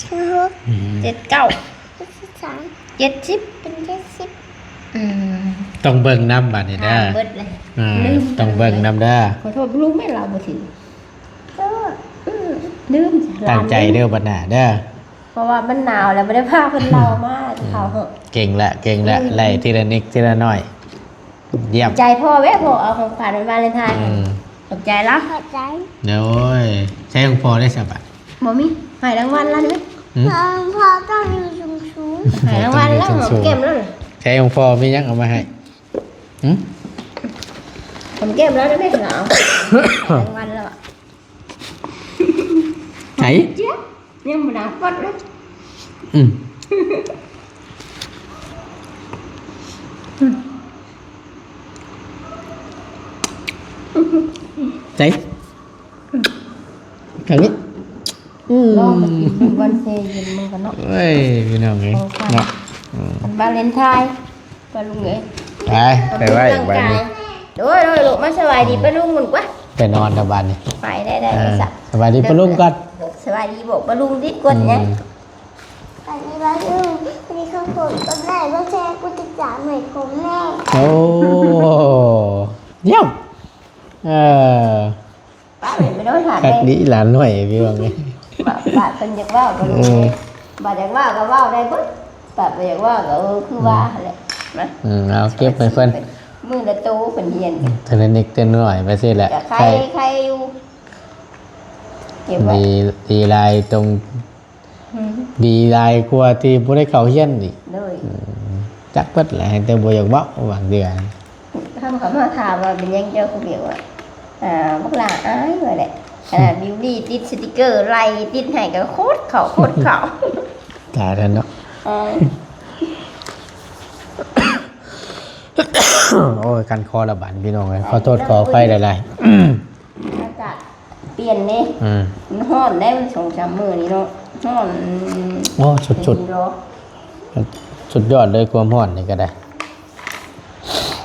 ສິບຫົກ ອືມ ເຈັດເກົ້າ ເຈັດສິບສາມ ເຈັດສິບ ເປັນເຈັດສິບ ອືມ ຕ້ອງເບິ່ງນຳບາດນີ້ເດີ ອ່າ ເບິດເລີຍ ອ່າ ລືມ ຕ້ອງເບິ່ງນຳເດີ ຂໍໂທດ ບໍ່ຮູ້ແມ່ນລາວບໍ່ຖືກ ເອີ ອືມ ລືມ ຕັ້ງໃຈເດີ ບາດໜ້າເດີ. ເພາະວ່າມັນໜາວແລ້ວ ບໍ່ໄດ້ພາເພິ່ນເລົ່າມາ ອືມ ເຂົາເນາະ ເກັ່ງລະ ເກັ່ງລະ ອືມ ໄລ່ທີລະນິດທີລະໜ້ອຍ ຢ້ຽມ ໃຈພໍ່ແວະ ພໍ່ເອົາຂອງຂວັນວັນວາເລັນທາຍ ອືມ ຂອບໃຈລະ ຂອບໃຈ ໂດຍ ໃຊ້ຂອງພໍ່ໄດ້ສະບາດ ບໍ່ມີ ໃຫ້ລາງວັນລະນີ້ ອືມ ຂອງພໍ່ຕ້ອງຢູ່ສູງໆ ໃຫ້ລາງວັນລະ ຫອມແກ້ມລະ ໃຊ້ຂອງພໍ່ມີຫຍັງເອົາມາໃຫ້ ຫືມ ຫອມແກ້ມລະໄດ້ແມ່ລະ ໃຫ້ລາງວັນລະ ໃສ ຍັງບໍ່ໜາວປອດເລີຍ ອືມ ໃສ ຂ້າງນີ້ ອືມ ລອງມາກິນເບິ່ງກ່ອນ ເຊເຢັນເບິ່ງກ່ອນເນາະ ເອີຍ ພີ່ນ້ອງເອີຍ ຂອງຂວັນ ເນາະ ອືມ ວັນວາເລັນທາຍ ປ້າລຸງເອີຍ ໄປ ໄປໄວ້ບາດນີ້ ໂດຍໆ ລູກມາສະບາຍດີປ້າລຸງພຸ້ນກວ່າ ໄປນອນແລ້ວບາດນີ້ ໄປໄດ້ໆ ເອີ ສະບາຍດີປ້າລຸງກ່ອນ ສະບາຍດີບອກປ້າລຸງຕິ ກວດຫຍັງ ອືມ ສະບາຍດີປ້າລຸງ ສະບາຍດີຄອບຄົວ ກົດໄລ ກົດແຊ ກົດຕິດຕາມໃຫ້ຜົມແດ່ ໂອ້ ຢ້ຽມ ເອີ ປ້າເປັນໄປໂດນຫາ ຄັກດີຫຼານນ້ອຍພີ່ນ້ອງເອີຍ ບາດ ບາດເພິ່ນຢາກເວົ້າກໍ ອືມ ບາດຢາກເວົ້າກໍເວົ້າໄດ້ເບິດ ບາດບໍ່ຢາກເວົ້າກໍ ເອີ ຄືວ່າ ອືມ ຫັ້ນແຫຼະນະ ອືມ ເອົາເກັບໃຫ້ເພິ່ນ ມື້ລະໂຕເພິ່ນຮຽນ ເທື່ອລະນິດເທື່ອລະໜ້ອຍໄປຊີ້ແຫຼະ ກໍໄຄ ໄຄ ໄຄຢູ່ ເກັບໄວ້ ດີ ດີຫຼາຍຕົງ ອືມ ດີຫຼາຍກວ່າທີ່ບໍ່ໄດ້ເຂົ້າຮຽນອີກ ໂດຍ ອືມ ຈັກເບິດແຫຼະ ແຕ່ບໍ່ຢາກເວົ້າບາງເທື່ອ ເຂົາ ເຂົາມາຖາມວ່າເປັນຫຍັງເຈົ້າຄືບໍ່ຢາກເວົ້າ ອ່າ ບັກຫຼ້າອາຍວ່າແຫຼະ ຂະໜາດບິວບີຕິດສະຕິກເກີໄລ່ຕິດໃຫ້ກໍໂຄດເຂົ້າ ໂຄດເຂົ້າ ຕາຍແລ້ວເນາະ ອາຍ ໂອ້ຍ ຄັນຄໍລະບາດນີ້ພີ່ນ້ອງເອີຍ ຂໍໂທດຂໍອະໄພຫຼາຍໆ ອາກາດປ່ຽນເດ້ ອືມ ມັນຮ້ອນໄດ໋ ມັນສອງສາມມື້ນີ້ເນາະ ຮ້ອນ ໂອ້ ສຸດໆ ເນາະ ສຸດຍອດເລີຍ ຄວາມຮ້ອນນີ້ກໍໄດ້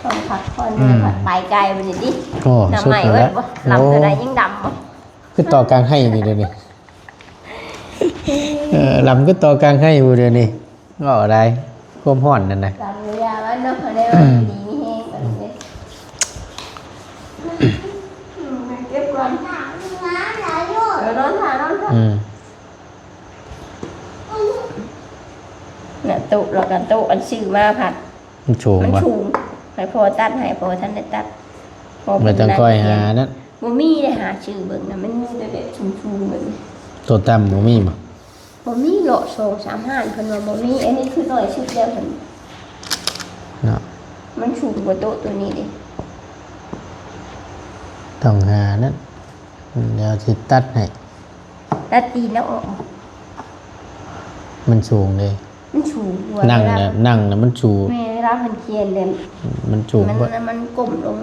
ຕ້ອງພັກຜ່ອນ ອືມ ໄປໄກບັດນີ້ຕິ ໂອ້ ສຸດແລ້ວ ລຳເທົ່າໃດຍິ່ງດຳບໍ່ ຄືຕໍ່ກາງໄຮ່ນີ້ດຽວນີ້ ເອີ ລຳຄືຕໍ່ກາງໄຮ່ຢູ່ດຽວນີ້ ເວົ້າໄດ້ ຄວາມຮ້ອນນັ້ນນະ ລຳຢູ່ຢ່າວ່າ ອັນນັ້ນເຂົາເອີ້ນວ່າຢູ່ດີມີແຮງ ເກັບກ່ອນ ເອີ ນອນທ່າ ນອນທ່າ ອືມ ນະ ໂຕະ ແລ້ວກໍໂຕະອັນຊື້ມາພັດ ມັນສູງ ມັນສູງ ໃຫ້ພໍ່ຕັດໃຫ້ ພໍ່ທັນໄດ້ຕັດ ພໍ່ ບໍ່ຕ້ອງຄ່ອຍຫານັ້ນ ບໍ່ມີໄດ້ ຫາຊື້ເບິ່ງນະ ມັນມີແຕ່ແບບສູງໆແບບນີ້ ໂຕະຕ່ຳບໍ່ມີບໍ່? ບໍ່ມີ ເລາະສອງສາມຮ້ານ ເພິ່ນວ່າບໍ່ມີ ອັນນີ້ຄືໜ້ອຍສຸດແລ້ວເພິ່ນ ເນາະ ມັນສູງກວ່າໂຕະໂຕນີ້ເດ້ ຕ້ອງຫານັ້ນ ດຽວຊິຕັດໃຫ້ ຕັດຕີນແລ້ວອອກ ມັນສູງເດ້ ມັນສູງກວ່າ ນັ່ງນະ ນັ່ງນະມັນສູງ ແມ່ນ ເວລາເພິ່ນຂຽນເດ້ ມັນສູງ ມັນ ມັນກົ້ມລົງ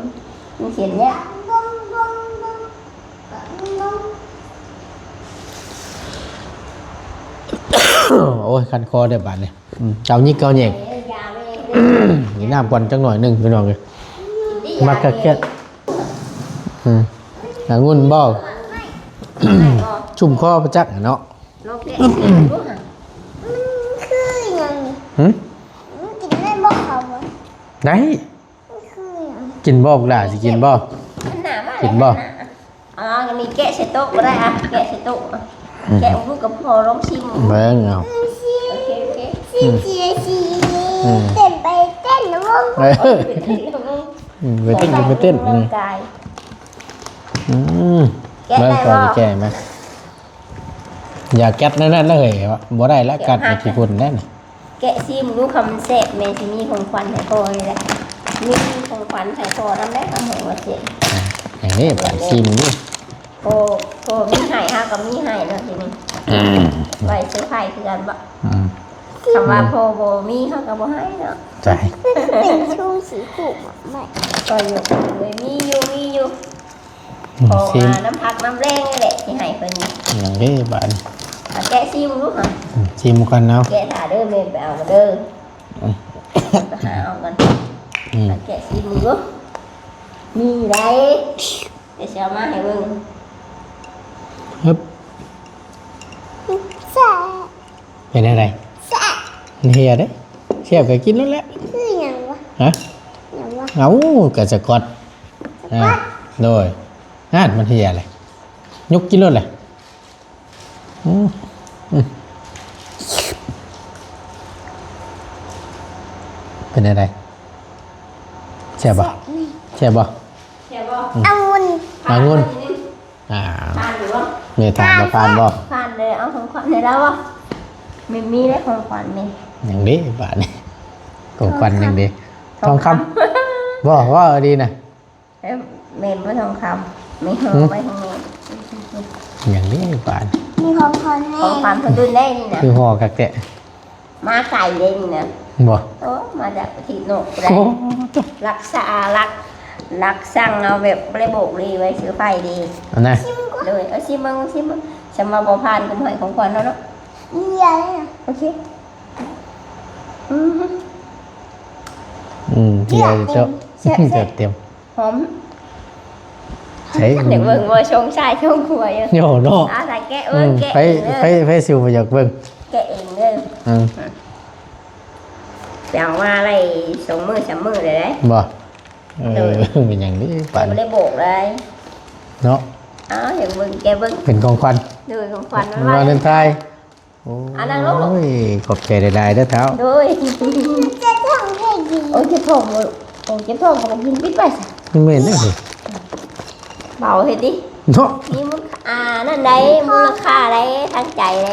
ມັນຂຽນຍາກ ໂອ້ຍ ຄັນຄໍເດີບາດນີ້ ອືມ ເກົາຍິກເກົາແຍກ ກິນນ້ຳກ່ອນຈັກໜ້ອຍໜຶ່ງ ພີ່ນ້ອງເອີຍ ມັກກະແຄດ ອືມ ອະງຸ່ນບໍ່ ຊຸ່ມຄໍໄປຈັກເນາະ ລອງແກະ ມັນຄືຫຍັງນີ້ ຫຶ ມັນກິນໄດ້ບໍ່ເຂົາ ໄດ້ ຄືຫຍັງ ກິນບໍ່ ບັກຫຼ້າຊິກິນບໍ່ ມັນໜາມາ ກິນບໍ່ ອັນນີ້ແກະໃສ່ໂຕະກໍໄດ້ ອະ ແກະໃສ່ໂຕະ ອືມ ແກະອອກລູກກັບພໍ່ລອງຊີມ ເບິ່ງເອົາ ໂອເຄ ໂອເຄ ຊີມ ອືມ ເຕັ້ນໄປເຕັ້ນລະວົງ ເອີ ອືມ ໄປເຕັ້ນ ໄປເຕັ້ນ ອືມ ອືມ ແກະໄດ້ບໍ່ ແກະໄດ້ ຢາແກັດນັ້ນໆ ເຮີ້ຍ ບໍ່ໄດ້ລະ ກັດໃຫ້ຂີ້ຝຸ່ນແດ່ນີ້ ແກະຊີມດູ ຄັນມັນແຊບ ແມ່ຊິມີຂອງຂວັນໃຫ້ພໍ່ນີ້ແຫຼະ ມີຂອງຂວັນໃຫ້ພໍ່ນຳແຫຼະ ຄຳເຫັນວ່າແຊບ ອັນນີ້ໄປຊີມດູ ໂອ້ ພໍ່ມີໃຫ້ ເຮົາກໍມີໃຫ້ເນາະ ທີນີ້ ອືມ ໄວ້ເຊີໄພຄືກັນບໍ ອືມ ຄຳວ່າພໍ່ບໍ່ມີ ເຮົາກໍບໍ່ໃຫ້ເນາະ ໃຊ່ ເປັນຊູຊິຄຸມາໃໝ່ ກໍຢູ່ ເອີຍ ມີຢູ່ ມີຢູ່ ອືມ ຂໍ ຊີມ ມານ້ຳພັກນ້ຳແລງນີ້ແຫຼະ ຊິໃຫ້ເພິ່ນ ຫຍັງເດ້ບາດນີ້ ເອົາແກະຊີມດູຫະ ອືມ ຊີມກ່ອນເນາະ ແກະຖ້າເດີ ແມ່ໄປເອົາເດີ ອືມ ໄປຫາເອົາກ່ອນ ອືມ ເອົາແກະຊີມດູ ມີໄດ໋ ດຽວຊິເອົາມາໃຫ້ເບິ່ງ ຮຶບ ແຊບ ເປັນແນວໃດ? ແຊບ ມັນເຮຍເດ້ ແຊບກໍກິນໂລດແຫຼະ ຄືຫຍັງວະ? ຮະ? ຫຍັງວະ? ເອົ້າ ກະສະກອດ ສະກອດ ອ່າ ໂດຍ ຫັ້ນ ມັນເຮຍແຫຼະ ຍົກກິນໂລດແຫຼະ ອືມ ອືມ ເປັນແນວໃດ? ແຊບບໍ່? ແຊບ ແຊບບໍ່? ແຊບບໍ່? ອືມ ອະງຸ່ນ ອະງຸ່ນ ຜ່ານບໍ່? ອ່າ ຜ່ານຢູ່ບໍ່? ແມ່ຖາມວ່າຜ່ານບໍ່? ຜ່ານເລີຍ ເອົາຂອງຂວັນໃຫ້ລາວບໍ່? ມີ ມີແລ້ວຂອງຂວັນນີ້ ຫຍັງເດ້ບາດນີ້ ຂອງຂວັນຫຍັງເດ້? ທອງຄຳ ທອງຄຳ ບໍ່ ເວົ້າດີນະ ເອີ ແມ່ນບໍ່ທອງຄຳ? ແມ່ນ ຫືມ ໄວ້ຂອງແມ່ ຫຍັງເດ້ບາດນີ້ ມີຂອງຂວັນແມ່ ຂອງຂວັນເພິ່ນລຸ້ນໄດ້ນີ້ນະ ຄືຫໍ່ຄັກແທ້ ມາໄກເດ້ນີ້ນະ ບໍ່ ໂອ້ ມາຈາກປະເທດນອກໄດ້ ໂອ້ ລັກສາ ລັກ ລັກສັ່ງເອົາແບບບໍ່ໄດ້ບອກເລີຍ ໄວ້ເຊີໄພເດ້ ອັນນະ ໂດຍ ເອົາຊີມເບິ່ງ ຊີມເບິ່ງ ສຳວ່າບໍ່ຜ່ານກໍບໍ່ໃຫ້ຂອງຂວັນເຮົາເນາະ ເອີ ໂອເຄ ອືມ ອືມ ເທື່ອເຈົ້າ ແຊບ ເທື່ອເຕັມ ຫອມ ໃສ່ ຢາກເບິ່ງບໍ່ ຊົງຊາຍຊົງຄົວຢູ່ ໂຍເນາະ ອ່າ ຖ້າແກະເບິ່ງ ອືມ ແກະ ໃຜ ເອີ ໃຜ ໃຜຊິບໍ່ຢາກເບິ່ງ ແກະເອງເດີ ອືມ ແປວ່າໄດ້ສອງມື້ສາມມື້ແລ້ວເດ້ ບໍ່ ເອີ ໂດຍ ເປັນຫຍັງນີ້ປານ ບໍ່ໄດ້ບອກໄດ້ເນາະ ອ້າວ ຢາກເບິ່ງ ແກະເບິ່ງ ເປັນຂອງຂວັນ ໂດຍ ຂອງຂວັນວັນວາເລນໄທນ໌ ໂອ້ຍ ອ່ະ ນັ່ງລົງລູກ ຂອບໃຈຫຼາຍໆເດີທ້າວ ໂດຍ ເຈັບທ້ອງແທ້ດີ ໂອ້ຍ ເຈັບທ້ອງບໍ່ລູກ ໂອ້ຍ ເຈັບທ້ອງກໍບໍ່ກິນ ປິດໄວ້ຊະ ແມ່ນເດ້ ເບົາເຮັດຕິ ເນາະ ມີມູນຄ່າ ອ່າ ນັ້ນໃດ ມູນລະຄ່າໃດ ທາງໃຈໃດ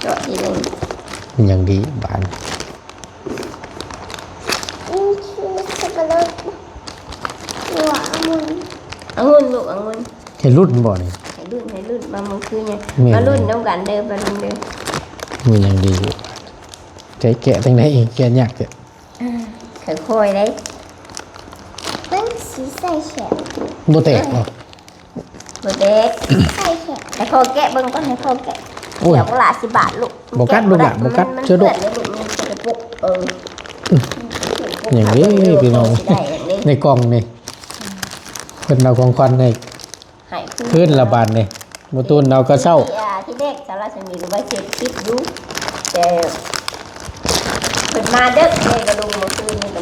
ເນາະ ທີໜຶ່ງ ຍັງດີບາດ ນີ້ຄືສັບປະລົດ ຫຼືວ່າອະງຸ່ນ ອະງຸ່ນລູກ ອະງຸ່ນ ໃຫ້ລຸ້ນບໍ່ນີ້ ໃຫ້ລຸ້ນ ໃຫ້ລຸ້ນ ມາມື້ຄືນນີ້ ແມ່ນ ມາລຸ້ນນຳກັນເດີ ມາລຸ້ນເດີ ມີຫຍັງດີຢູ່ ໃຈແກະຈັ່ງໃດ ແກະຍາກແທ້ ອ່າ ຄ່ອຍໆເດ້ ມັນຊິໃສ່ແຂນ ບໍ່ແຕກບໍ່? ບໍ່ແຕກ ໃສ່ແຂນ ໃຫ້ພໍ່ແກະເບິ່ງກ່ອນ ໃຫ້ພໍ່ແກະ ໂອ້ຍ ດຽວບັກຫຼ້າຊິບາດລູກ ບໍ່ກັດ ແກະບໍ່ໄດ້ ລູກຫຼ້າ ບໍ່ກັດ ມັນ ເຊື່ອລູກ ມັນສະກະປົກ ເອີ ຫຍັງນີ້ພີ່ນ້ອງ ໃນກ່ອງນີ້ ເພິ່ນເອົາຂອງຂວັນໃຫ້ ໃຫ້ຄືນ ຄືນລະບາດນີ້ ບໍ່ຕູນເອົາກະເຊົ້າ ທີ່ ອ່າ ທີ່ແລກສາລາສະໝີກໍໄວ້ເຮັດຄລິບຢູ່ ແຕ່ເພິ່ນມາເດິກເລີຍ ກະລຸງ ມື້ຄືນນີ້ກໍ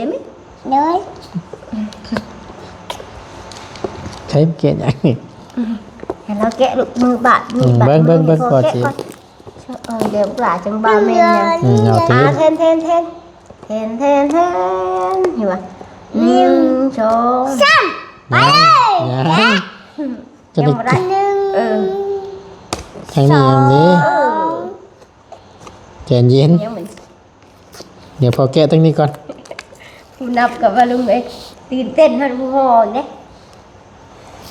ຍໄດ້ໄໝ? ໂດຍ. ໃຊ້ແກະຫຍັງນີ້? ໃຫ້ລາວແກະລູກ ມືບາດ ມືບາດ ເບິ່ງ ເບິ່ງ ເບິ່ງ ພໍ່ແກະກ່ອນ. ເອີ ດຽວຫຼ້າຈັ່ງວ່າແມ່ນຫຍັງ. ອືມ ເອົາຕິ ອ່າ ແທນ ແທນ ແທນ ເຫັນບໍ່? ໜຶ່ງ ສອງ ສາມ ໄປເລີຍ. ຍັງ ຍັງ ຍັງບໍ່ໄດ້ ເອີ ທາງນີ້ຍັງມີ ສອງ ໃຈເຢັນ ດຽວພໍ່ແກະທາງນີ້ກ່ອນ. ຜູ້ນັບກໍວ່າລຸງເອີຍ ຕື່ນເຕັ້ນຮອດຜູ້ຮອດເດ້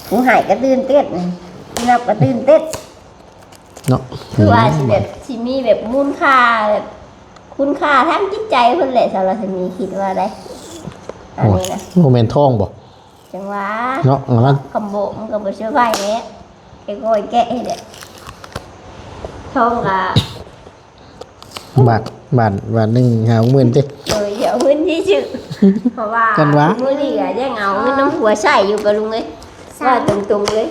ຜູ້ໃຫ້ກໍຕື່ນເຕັ້ນ ຜູ້ນັບກໍຕື່ນເຕັ້ນເນາະ. ຄືວ່າຊິແບບ ຊິມີແບບມູນຄ່າ ແບບຄຸນຄ່າທາງຈິດໃຈເພິ່ນແຫຼະ ສາວລັດສະໝີຄິດວ່າໄດ໋. ອັນນີ້ນະ ໂອ້ຍ ບໍ່ແມ່ນທອງບໍ່? ຈັ່ງວ່າເນາະ ເອົາມັນ ຄຳໂບະ ມັນກໍບໍ່ເຊີໄພແຫຼະ ຄ່ອຍໆແກະໃຫ້ແຫຼະ. ທອງກໍ ບາດ ບາດ ບາດໜຶ່ງຫ້າຫົກໝື່ນຕິ. ໂດຍ ເອົາເງິນຊື່ໆ ເພາະວ່າ ກັນວ່າ ມື້ນີ້ກໍຍັງເອົາເງິນນຳຜົວໃຊ້ຢູ່ ປ້າລຸງເອີຍ ວ່າຕົງໆເລີຍ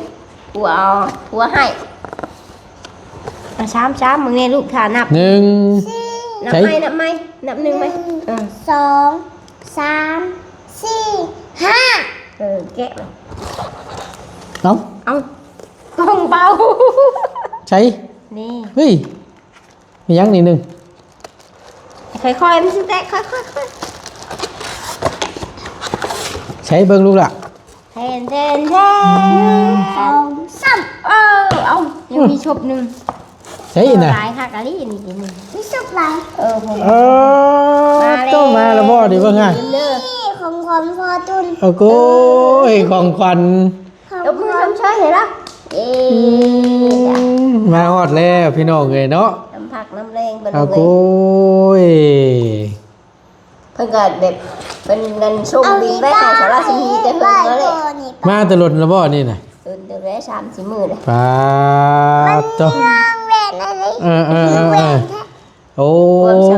ຜົວເອົາ ຜົວໃຫ້. ອ່ະ ສາມ ສາມ ເບິ່ງແນ່ລູກ ຖ້ານັບ ໜຶ່ງ ນັບໃໝ່ ນັບໃໝ່ ນັບໜຶ່ງໃໝ່ ເອີ ສອງ ສາມ ສີ່ ຫ້າ ເອີ ແກະ ເອົາ ເອົາ ກອງເບົາ ໃສ ນີ້ ເຮີ້ຍ ມີຫຍັງນີ້ໜຶ່ງ ຄ່ອຍໆ ມັນຊິແຕກ ຄ່ອຍໆ ຄ່ອຍ ໃສເບິ່ງລູກຫຼ້າ. ແທນ ແທນ ແທນ ໜຶ່ງ ສອງ ສາມ ເອີ ເອົາ ຍັງມີ ອືມ ສົບໜຶ່ງ ໃສນະ ຫຼາຍຄັກອີ່ຫຼີນີ້ ມີສົບຫຼາຍ ເອີ ເອີ ມາແລ້ວ ໂຕມາແລ້ວບໍ່ ນີ້ເບິ່ງຫາ ນີ້ຂອງຂວັນພໍ່ຕຸນ ໂອ້ໂກຍ ຂອງຂວັນ ຂອງຂວັນ ຕົບມືຊົມເຊີຍໃຫ້ລາວ ເອີ ອືມ ມາຮອດແລ້ວພີ່ນ້ອງເອີຍເນາະ ນຳຜັກນຳແລງ ໂອ້ໂກຍ ເພິ່ນກໍແບບ ເພິ່ນນັ້ນສົ່ງບິນໄປໃຫ້ສາວລາຊິນີແຕ່ເຫິງແລ້ວແຫຼະ ມາແຕ່ດົນແລ້ວບໍ່ນີ້ນະ ດົນແລ້ວ ສາມສີ່ມື້ແລ້ວ ປາດໂທ້ ເອີໆໆໆ ໂອ້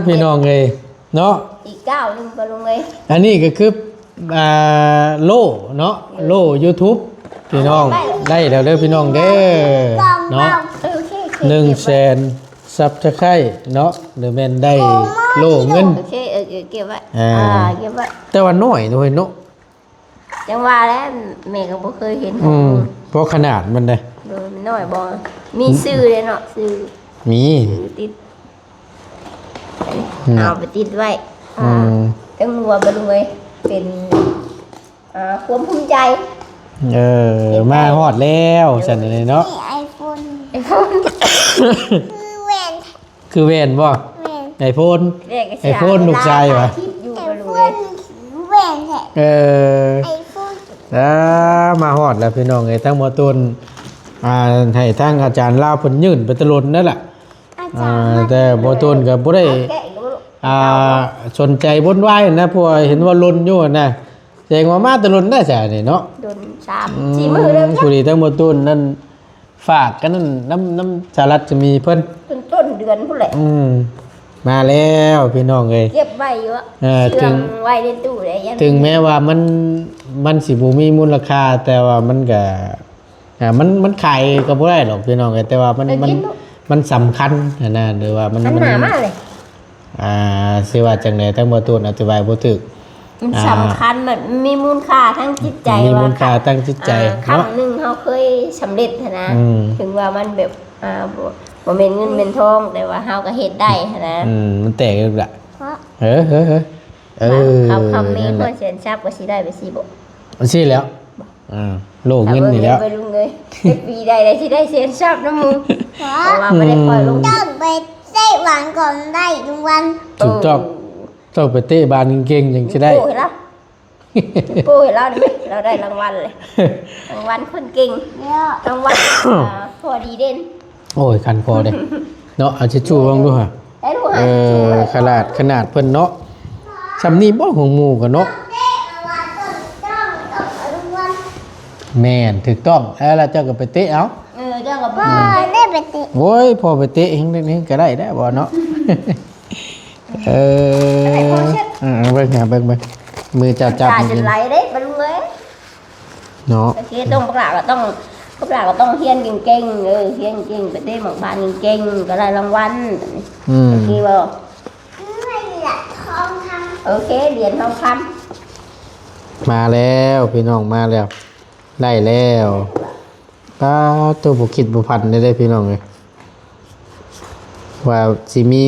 ພີ່ນ້ອງເອີຍເນາະ ອີກກ້າວໜຶ່ງ ປ້າລຸງເອີຍ ອັນນີ້ກໍຄື ອ່າ ໂລ່ເນາະ ໂລ່ຢູທູບ ພີ່ນ້ອງ ໄດ້ແລ້ວເດີພີ່ນ້ອງເດີເນາະ ໂອເຄ ໜຶ່ງແສນ ຊັບສະໄຄຣບ໌ເນາະ ຫຼືແມ່ນໄດ້ໂລ່ເງິນ ໂອເຄ ເອີ ເກັບໄວ້ ອ່າ ເກັບໄວ້ ແຕ່ວ່ານ້ອຍເນາະ ເຮີ້ຍເນາະ ຈັ່ງວ່າແຫຼະ ແມ່ກໍບໍ່ເຄີຍເຫັນ ອືມ ເພາະຂະໜາດມັນເດ້ ໂດຍ ນ້ອຍບໍ່ ມີຊື່ເດ້ເນາະ ຊື່ ມີ ຊື່ຕິດ ເອົາໄປຕິດໄວ້ ອືມ ເທິງຫົວ ປ້າລຸງເອີຍ ເປັນ ອ່າ ຄວາມພູມໃຈ ເອີ ເຫັນໄດ້ ມາຮອດແລ້ວຊັ້ນເນາະ. ນີ້ iPhone iPhone ຄືແວ່ນ ຄືແວ່ນບໍ່? ແມ່ນ iPhone ແມ່ນກໍຊິ iPhone ລູກຊາຍຫວາ? ໄປຖ່າຍຄລິບຢູ່ iPhone ຄືແວ່ນແທ້. ເອີ iPhone ອ່າ ມາຮອດແລ້ວພີ່ນ້ອງເອີຍ. ທາງໝໍຕົ້ນ ອ່າ ໃຫ້ທາງອາຈານລາວເພິ່ນຍື່ນໄປແຕ່ດົນນັ້ນລະ. ອາຈານ ອ່າ ແຕ່ໝໍຕົ້ນກໍບໍ່ໄດ້ ແກະອີກບໍ່ລູກ? ອ່າ ສົນໃຈວຸ່ນວາຍນະ ເພາະວ່າເຫັນວ່າລົນຢູ່ນະ. ແສດງວ່າມາແຕ່ດົນແລ້ວຊະນີ້ເນາະ. ດົນ ສາມ ອືມ ສີ່ມື້ແລ້ວ ພໍດີທາງໝໍຕົ້ນນັ້ນ ຝາກກັນນັ້ນນຳ ນຳສະຫະລັດຈະມີເພິ່ນ ຕົ້ນເດືອນພຸ້ນແຫຼະ. ອືມ ມາແລ້ວພີ່ນ້ອງເອີຍ. ເກັບໄວ້ຢູ່ ເອີ ເຊື່ອງໄວ້ໃນຕູ້ໄດ້. ເຖິງແມ້ວ່າມັນ ມັນຊິບໍ່ມີມູນລະຄ່າ ແຕ່ວ່າມັນກະ ອ່າ ມັນ ມັນຂາຍກໍບໍ່ໄດ້ດອກພີ່ນ້ອງເອີຍ. ແຕ່ວ່າມັນ ມັນ ມັນສຳຄັນຫັ້ນນະ ຫຼືວ່າມັນ ມັນ ມັນ ໜາມາກເລີຍ. ອ່າ ຊິວ່າຈັ່ງໃດ ທາງໝໍຕູ້ອະທິບາຍບໍ່ຖືກ. ມັນ ອ່າ ສຳຄັນ ມັນມີມູນຄ່າທາງຈິດໃຈ ມີມູນຄ່າທາງຈິດໃຈ ອ່າ ເນາະ. ຄັ້ງໜຶ່ງເຮົາເຄີຍສຳເລັດຫັ້ນນະ. ອືມ ເຖິງວ່າມັນແບບ ອ່າ ບໍ່ ບໍ່ແມ່ນເງິນແມ່ນທອງ ແຕ່ວ່າເຮົາກໍເຮັດໄດ້ຫັ້ນນະ. ອືມ ມັນແຕກຢູ່ລະ. ເອີ ເອີ ເອີ ເອີ ເຂົາຄຳເມັນ ນັ້ນແຫຼະ ຮອດແສນຊັບກໍຊິໄດ້ໄປຊີ້ບໍ? ຊີ້ແລ້ວ. ອ່າ ໂລກເງິນນີ້ແຫຼ້ວ ໄປລຸງເອີຍ. ເຮັດປີໃດໄດ້ຊິໄດ້ແສນຊັບນຳໝູ່? ເພາະວ່າບໍ່ໄດ້ປ່ອຍລົງ. ຕ້ອງໄປເຕະບານກ່ອນໄດ້ລາງວັນ. ຖືກຕ້ອງ ເອີ ຕ້ອງໄປເຕະບານເກັ່ງໆ ຈັ່ງຊິໄດ້. ໂອ້ຍ ລາວ ໂອ້ຍ ລາວນີ້ ລາວໄດ້ລາງວັນເລີຍ. ລາງວັນຄົນເກັ່ງ ລາງວັນ ອ່າ ພໍດີເດັ່ນ. ໂອ້ຍ ຄັນຄໍເດ້ເນາະ. ເອົາທິດຊູເບິ່ງດູຫາ. ເອີ ຂະໜາດ ຂະໜາດເພິ່ນເນາະ ຊ່ຳນີ້ບໍ່ ຂອງໝູ່ກໍເນາະ. ແມ່ນ ຖືກຕ້ອງ. ເອີ ແລ້ວເຈົ້າກໍໄປເຕະເອົາ. ເອີ ເຈົ້າກໍໄປ ພໍ່ໄດ້ໄປເຕະ. ໂອ້ຍ ພໍ່ໄປເຕະເຮັງໆ ກໍໄດ້ແລ້ວບໍ່ເນາະ. ເອີ ເອີ ເບິ່ງຫາ ເບິ່ງ ເບິ່ງ ມືເຈົ້າຈັບ ຕາຈົນໄຫຼເດ້ ປະລຸງເອີຍ. ເນາະ ໂອເຄ ຕ້ອງ ບັກຫຼ້າກໍຕ້ອງ ບັກຫຼ້າກໍຕ້ອງຮຽນເກັ່ງໆ ເອີ ຮຽນເກັ່ງ ໄປເຕະໝາກບານເກັ່ງໆ ກໍໄດ້ລາງວັນ. ອືມ ໂອເຄບໍ່? ໂອເຄ ຫຼຽນທອງຄຳ ມາແລ້ວພີ່ນ້ອງ ມາແລ້ວ ໄດ້ແລ້ວ. ປາໂຕ ບໍ່ຄິດບໍ່ຝັນເດ້ ພີ່ນ້ອງເອີຍ ວ່າຊິມີ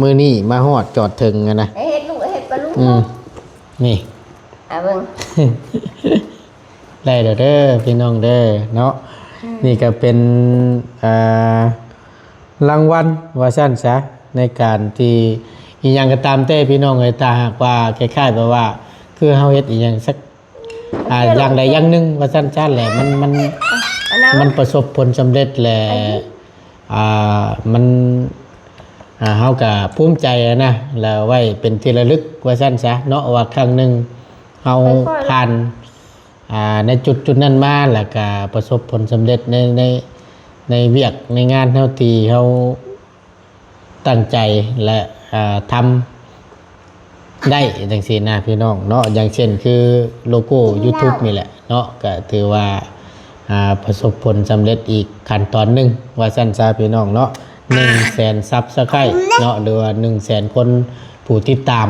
ມື້ນີ້ມາຮອດຈອດເຖິງຫັ້ນນະ. ເຮັດລູກ ເຮັດປະລຸງ. ອືມ ນີ້ ອາ ເບິ່ງ ໄດ້ແລ້ວເດີພີ່ນ້ອງເດີເນາະ. ອືມ ນີ້ກໍເປັນ ອ່າ ລາງວັນວ່າຊັ້ນຊະ ໃນການທີ່ ອີ່ຫຍັງກໍຕາມແຕ່ພີ່ນ້ອງເອີຍ ຖ້າຫາກວ່າຄ້າຍໆແບບວ່າ ຄືເຮົາເຮັດອີ່ຫຍັງສັກ ອ່າ ຢ່າງໃດຢ່າງໜຶ່ງວ່າຊັ້ນຊະແຫຼະ ມັນ ມັນ ມັນປະສົບຜົນສຳເລັດແຫຼະ ອ່າ ມັນ ອ່າ ເຮົາກະພູມໃຈນະ ແລ້ວໄວ້ເປັນທີ່ລະລຶກວ່າຊັ້ນຊະເນາະ ວ່າຄັ້ງໜຶ່ງເຮົາຜ່ານ ອ່າ ໃນຈຸດໆນັ້ນມາ ແລ້ວກະປະສົບຜົນສຳເລັດໃນ ໃນ ໃນວຽກໃນງານເຮົາ ທີ່ເຮົາ ຕັ້ງໃຈ ແລະ ເອີ ທຳໄດ້ຈັ່ງຊີ້ນະພີ່ນ້ອງເນາະ. ຢ່າງເຊັ່ນຄືໂລໂກ້ຢູທູບນີ້ແຫຼະເນາະ ກະຖືວ່າ ອ່າ ປະສົບຜົນສຳເລັດອີກຂັ້ນຕອນໜຶ່ງວ່າຊັ້ນຊະພີ່ນ້ອງເນາະ. ໜຶ່ງແສນຊັບສະໄຄຣບ໌ເນາະ ຫຼືວ່າໜຶ່ງແສນຄົນຜູ້ຕິດຕາມ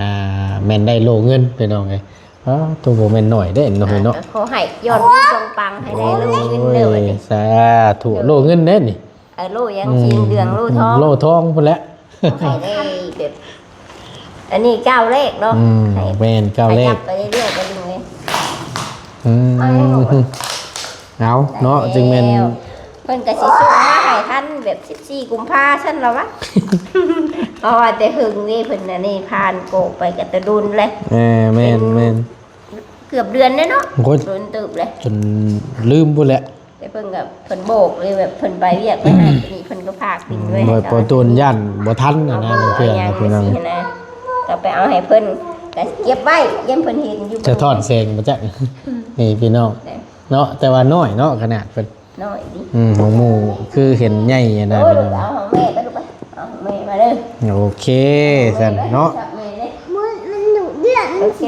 ອ່າ ແມ່ນໄດ້ໂລ່ເງິນພີ່ນ້ອງເອີຍ. ອ້າ ໂຕ ບໍ່ແມ່ນໜ້ອຍເດ້ ໜ້ອຍເນາະ. ຂໍໃຫ້ຍອດວິວປັງໆ ໃຫ້ໄດ້ໂລ່ເງິນເດີ. ໂອ້ຍ ສາທຸ ໂລ່ເງິນເດ້ນີ້. ເອີ ໂລ່ຫຍັງ ອືມ ສີເຫຼືອງ ໂລ່ທອງ ໂລ່ທອງພຸ້ນແຫຼະ. ໃຫ້ໄດ້ແບບ ອັນນີ້ກ້າວແລກເນາະ. ອືມ ໃຫ້ ແມ່ນ ກ້າວແລກ ຂະຫຍັບໄປເລື້ອຍໆ ໄປເບິ່ງເລີຍ. ອືມ ເອົາເນາະ ຈຶ່ງແມ່ນ ເພິ່ນກໍຊິສົ່ງມາໃຫ້ທັນແບບສິບສີ່ກຸມພາຊັ້ນລະວະ. ເພາະວ່າແຕ່ເຫິງເດ້ ເພິ່ນອັນນີ້ຜ່ານໂກໄປກໍແຕ່ດົນແລ້ວ. ເອີ ແມ່ນ ເປັນ ແມ່ນ ເກືອບເດືອນແລ້ວເນາະ. ໂອ້ຍ ດົນເຕີບແລ້ວ ຈົນລືມພຸ້ນແຫຼະ. ແຕ່ເພິ່ນກໍ ເພິ່ນບອກເລີຍ ແບບເພິ່ນໄປວຽກໄປຫັ້ນໄປນີ້ ເພິ່ນກໍພາກບິນໄວ້ໃຫ້ ບໍ່ ເຈົ້າໜ້າທີ່ ຢ້ານບໍ່ທັນຫັ້ນນະ ບາງເທື່ອນະ ພີ່ນ້ອງ ກໍໄປເອົາໃຫ້ເພິ່ນ ກໍເກັບໄວ້ ຢ້ານເພິ່ນເຫັນຢູ່. ສະທ້ອນແສງບໍ່ຈັກ ອືມ ນີ້ພີ່ນ້ອງເນາະ. ແຕ່ວ່ານ້ອຍເນາະ ຂະໜາດເພິ່ນນ້ອຍເດ້. ອືມ ຂອງໝູ່ຄືເຫັນໃຫຍ່ນະ. ໂອ້ຍ ພີ່ນ້ອງ ເອົາຂອງແມ່ໄປລູກໄປ ເອົາຂອງແມ່ມາເດີ. ໂອເຄຊັ້ນເນາະ ມັນ ມັນດຸເດືອດ. ໂອເຄ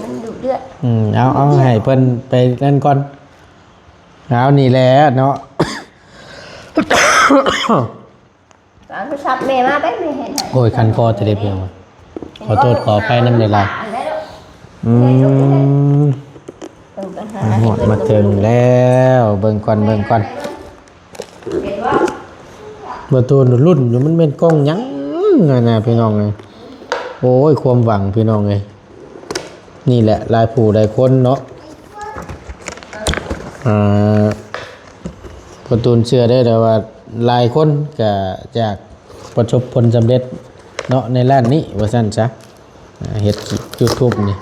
ມັນດຸເດືອດ. ອືມ ເອົາ ເອົາໃຫ້ເພິ່ນໄປນັ້ນກ່ອນ. ເອົາ ນີ້ແຫຼະເນາະ ເອົາໂທລະສັບແມ່ມາໄປ ແມ່ເຮັດໃຫ້. ໂອ້ຍ ຄັນຄໍແທ້ເດ້ພີ່ນ້ອງ. ຂໍໂທດຂໍອະໄພນຳຫຼາຍໆ. ອືມ ມາຮອດມາເຖິງແລ້ວ ເບິ່ງກ່ອນ ເບິ່ງກ່ອນ. ບໍ່ໂຕລຸ້ນຢູ່ ມັນແມ່ນກ່ອງຫຍັງຫັ້ນນະ ພີ່ນ້ອງເອີຍ. ໂອ້ຍ ຄວາມຫວັງ ພີ່ນ້ອງເອີຍ. ນີ້ແຫຼະ ຫຼາຍຜູ້ຫຼາຍຄົນເນາະ ອ່າ ກາຕູນເຊື່ອເດີ ແຕ່ວ່າຫຼາຍຄົນກະຢາກປະສົບຜົນສຳເລັດເນາະ ໃນດ້ານນີ້ວ່າຊັ້ນຊະ. ອ່າ ເຮັດຄລິບຢູທູບນີ້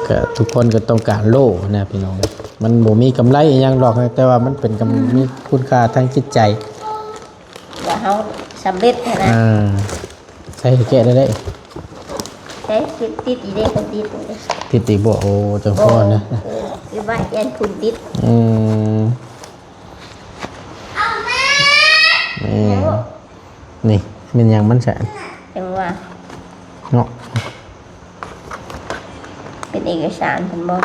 ກະທຸກຄົນກະຕ້ອງການໂລນະພີ່ນ້ອງ. ມັນບໍ່ມີກຳໄລອີ່ຫຍັງດອກ ແຕ່ວ່າມັນເປັນກຳ ອືມ ມີຄຸນຄ່າທາງຈິດໃຈ. ວ່າເຮົາສຳເລັດຫັ້ນນະ. ອ່າ ໃສ່ແກະໄດ້ເດ້. ໃສ່ຕິດ ຕິດອີກເດ້ ຕິດອີກເດ້. ຕິດອີກບໍ່? ໂອ້ ຈັ່ງພໍນະ. ເອີ ອີກວ່າຢ້ານຝຸ່ນຕິດ. ອືມ ນີ້ ແມ່ນຫຍັງມັນຊະ? ຈັ່ງວ່າເນາະ ເປັນເອກະສານເພິ່ນບໍ?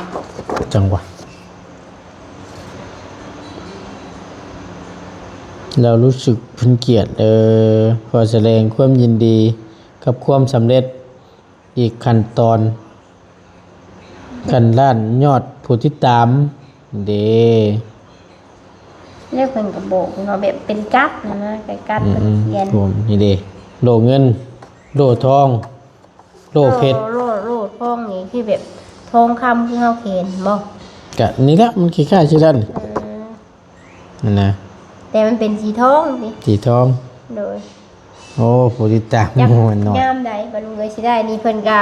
ຈັ່ງວ່າ ລາວຮູ້ສຶກເປັນກຽດ ເອີ ຂໍສະແດງຄວາມຍິນດີກັບຄວາມສຳເລັດ ອີກຂັ້ນຕອນ ຂັ້ນລ້ານຍອດຜູ້ຕິດຕາມເດ້. ແລ້ວເພິ່ນກໍບອກເນາະ ແບບເປັນກັດຫັ້ນນະ ໄປກັດ ອືມ ເພິ່ນຂຽນ ໂອ້ ນີ້ເດ້ ໂລ່ເງິນ ໂລ່ທອງ ໂລ່ເພັດ ໂລ່ ໂລ່ ໂລ່ທອງນີ້ຄືແບບທອງຄຳຄືເຮົາເຫັນບໍ່? ກະນີ້ແຫຼະ ມັນຄ້າຍໆ ຊື່ນັ້ນ ເອີ ຫັ້ນນະ ແຕ່ມັນເປັນສີທອງຕິ ສີທອງ ໂດຍ. ໂອ້ ຜູ້ຕິດຕາມ ຈັກ ໂອ້ຍ ນ້ອຍ ຍາມໃດ ບໍ່ຮູ້ວ່າຊິໄດ້ນີ້ ເພິ່ນກະ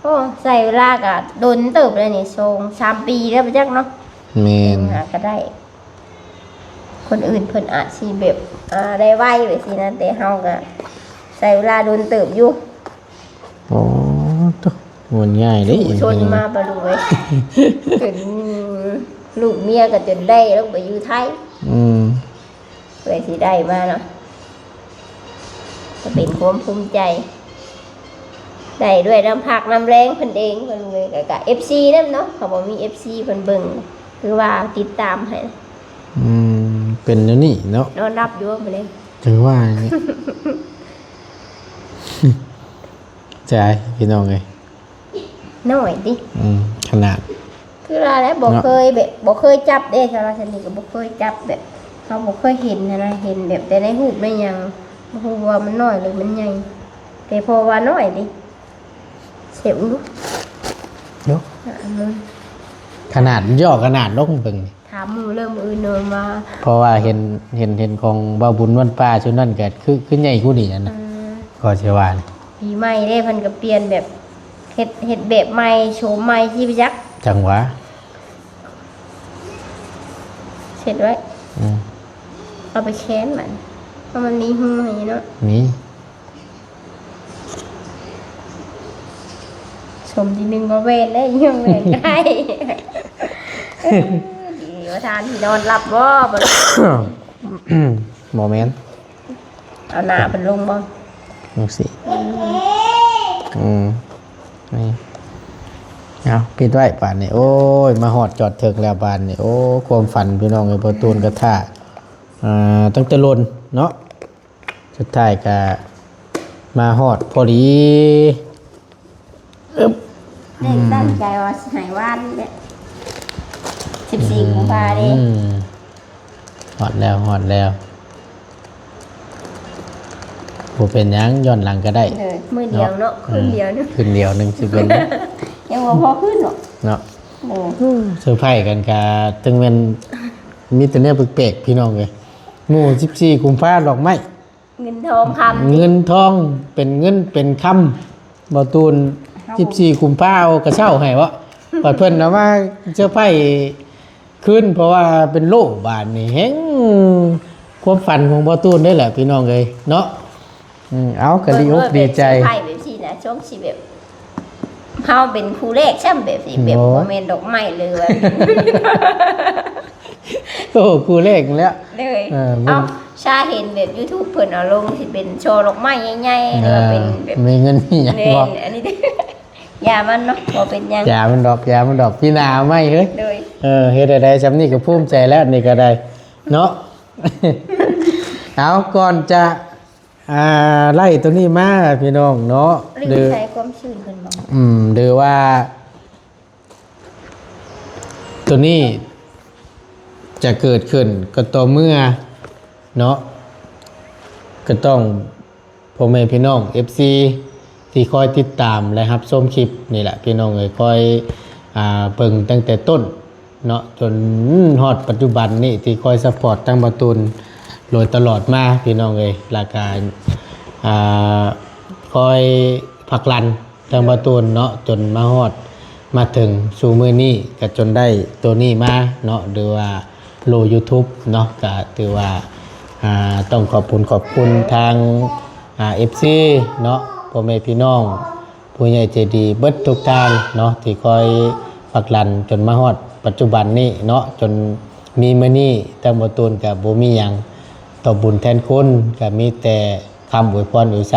ໂອ້ ໃຊ້ເວລາກະດົນເຕີບແລ້ວນີ້ ສອງສາມປີແລ້ວບໍ່ຈັກເນາະ. ແມ່ນ ຫາກະໄດ້ ຄົນອື່ນເພິ່ນອາດຊິແບບ ອ່າ ໄດ້ໄວໄປຊີ້ນະ ແຕ່ເຮົາກະໃຊ້ເວລາດົນເຕີບຢູ່. ໂອ້ ໂທ້ ບໍ່ງ່າຍເດ້ ສູ້ຊົນມາ ປາລຸງເອີຍ ຈົນລູກເມຍກໍຈົນໄດ້ລົງໄປຢູ່ໄທ. ອືມ ເພື່ອຊິໄດ້ມາເນາະ ກໍເປັນຄວາມພູມໃຈ ໄດ້ດ້ວຍນ້ຳພັກນ້ຳແຮງເພິ່ນເອງ ປາລຸງເອີຍ ແລ້ວກໍເອັຟຊີນຳເນາະ ເຂົາບໍ່ມີເອັຟຊີເພິ່ນເບິ່ງ ຄືວ່າຕິດຕາມໃຫ້. ອືມ ເປັນແນວນີ້ເນາະ ນອນຫຼັບຢູ່ບໍ່ມື້ນີ້? ຈັ່ງວ່ານີ້ ໃຈພີ່ນ້ອງເອີຍ ນ້ອຍຕິ ອືມ ຂະໜາດ ຄືວ່າແຫຼະ ບໍ່ເຄີຍແບບ ບໍ່ເຄີຍຈັບເດ້ ສາວລາວຊະນີກໍບໍ່ເຄີຍຈັບ ແບບເຮົາບໍ່ເຄີຍເຫັນຫັ້ນນະ ເຫັນແບບແຕ່ໃນຮູບໃນຫຍັງ ບໍ່ຮູ້ວ່າມັນນ້ອຍຫຼືມັນໃຫຍ່ ແຕ່ພໍວ່ານ້ອຍຕິ ເສບເບິ່ງດູ ເນາະ ອ່າ ຂະໜາດ ຫຍໍ້ຂະໜາດລົງເບິ່ງ ຖາມໝູ່ເລີ່ມອື່ນເດີມາ ເພາະວ່າເຫັນ ເຫັນ ເຫັນຂອງບ່າວບຸນວັນປ່າຊຸດນັ້ນກໍຄື ຄືໃຫຍ່ກວ່ານີ້ຫັ້ນນະ ອືມ ກໍຊິວ່າ ປີໃໝ່ເດ້ ເພິ່ນກໍປ່ຽນແບບ ເຮັດ ເຮັດແບບໃໝ່ ໂສມໃໝ່ ຊິໄປຈັກ ຈັ່ງຫວາ ເຊັດໄວ້ ອືມ ເອົາໄປແຂວນມັນ ເພາະມັນມີຮູໃຫ້ເນາະ ມີ ສົມທີໜຶ່ງມາແວ່ນໄດ້ ຍັງແວ່ນໄດ້ ເອີ ດີວ່າທ່ານທີ່ນອນຫຼັບບໍ່ ບໍ່ ບໍ່ແມ່ນ ເອົາໜ້າເພິ່ນລົງບໍ່ ຈັ່ງຊີ້ ອືມ ອືມ ນີ້ ເອົາ ປິດໄວ້ບາດນີ້ ໂອ້ຍ ມາຮອດຈອດເຖິງແລ້ວບາດນີ້ ໂອ້ ຄວາມຝັນພີ່ນ້ອງເອີຍ ພໍ່ຕູນກະຖ້າ ອ່າ ຕັ້ງແຕ່ດົນເນາະ ສຸດທ້າຍກະມາຮອດພໍດີ ອຶບ ແມ່ນຕັ້ງໃຈວ່າຊິໃຫ້ວານນີ້ແຫຼະ ສິບສີ່ ອືມ ກຸມພາເດ້ ຮອດແລ້ວ ຮອດແລ້ວ ບໍ່ເປັນຫຍັງ ຍ້ອນຫຼັງກໍໄດ້ ເອີ ມື້ດຽວເນາະ ເນາະ ຄືນດຽວໜຶ່ງ ຄືນດຽວໜຶ່ງຊິເປັນ ຍັງບໍ່ພໍຄືນເນາະ ເນາະ ເອີ ເຊີໄພກັນກະ ເຖິງແມ່ນມີແຕ່ແນວແປກໆ ພີ່ນ້ອງເອີຍ ໝູ່ສິບສີ່ ກຸມພາ ດອກໄມ້ ເງິນທອງຄຳ ເງິນທອງ ເປັນເງິນເປັນຄຳ ບ່າວຕູນ ສິບສີ່ ກຸມພາ ເອົາກະເຊົ້າໃຫ້ເບາະ ບັດເພິ່ນເອົາມາເຊີໄພຄືນ ເພາະວ່າເປັນໂລບາດນີ້ ແຮງຄວາມຝັນຂອງບ່າວຕູນເດ້ແຫຼະ ພີ່ນ້ອງເອີຍເນາະ ອືມ ເອົາ ກະດີອົກດີໃຈ ເຊີໄພແບບຊີ້ນະ ຊ່ວງຊິແບບ ເຮົາເປັນຄູ່ແລກຊ້ຳແບບນີ້ ແບບ ໂອ້ ບໍ່ແມ່ນດອກໄມ້ເລີຍວ່າ ໂອ້ ຄູ່ແລກແລ້ວ ເລີຍ ເອີ ເອົາ ຊາເຫັນແບບຢູທູບເພິ່ນເອົາລົງ ຊິເປັນຊ່ອດອກໄມ້ໃຫຍ່ໆ ຫຼືວ່າເປັນແບບ ມີເງິນມີຫຍັງບໍ່ ອັນນີ້ ຢ່າມັນເນາະ ບໍ່ເປັນຫຍັງ ຢ່າມັນດອກ ຢ່າມັນດອກ ປີໜ້າເອົາໃໝ່ເຮີ້ຍ ໂດຍ ເອີ ເຮັດໃດໆ ຊ່ຳນີ້ກໍພູມໃຈແລ້ວ ນີ້ກໍໄດ້ເນາະ ເອົາ ກ່ອນຈະ ອ່າ ໄລ່ໂຕນີ້ມາພີ່ນ້ອງເນາະ ຫຼືໃສ່ຄວາມຊື່ນເພິ່ນບໍ່ ອືມ ຫຼືວ່າ ໂຕນີ້ຈະເກີດຂຶ້ນກໍຕໍ່ເມື່ອເນາະ ກໍຕ້ອງ ພໍ່ແມ່ພີ່ນ້ອງ ເອັຟຊີ ທີ່ຄອຍຕິດຕາມ ແລະ ຮັບຊົມຄລິບນີ້ແຫຼະ ພີ່ນ້ອງເອີຍ ຄອຍ ອ່າ ເບິ່ງຕັ້ງແຕ່ຕົ້ນ ເນາະ ຈົນຮອດປັດຈຸບັນນີ້ ທີ່ຄອຍຊັບພອດທາງບ່າວຕູນໂດຍຕະຫຼອດມາ ພີ່ນ້ອງເອີຍ ແລ້ວກະ ອ່າ ຄອຍຜັກດັນທາງບ່າວຕູນເນາະ ຈົນມາຮອດມາເຖິງສູ່ມື້ນີ້ ກະຈົນໄດ້ໂຕນີ້ມາເນາະ ຫຼືວ່າໂລ YouTube ເນາະ ກະຖືວ່າ ອ່າ ຕ້ອງຂອບຄຸນຂອບຄຸນທາງ ອ່າ ເອັຟຊີ ເນາະ ພໍ່ແມ່ພີ່ນ້ອງ ຜູ້ໃຫຍ່ໃຈດີເບິດທຸກທ່ານເນາະ ທີ່ຄອຍຜັກດັນຈົນມາຮອດປັດຈຸບັນນີ້ເນາະ ຈົນມີມື້ນີ້ ທາງບ່າວຕູນກະບໍ່ມີຫຍັງຕອບບຸນແທນຄຸນ ກະມີແຕ່ຄຳອວຍພອນອວຍໄຊ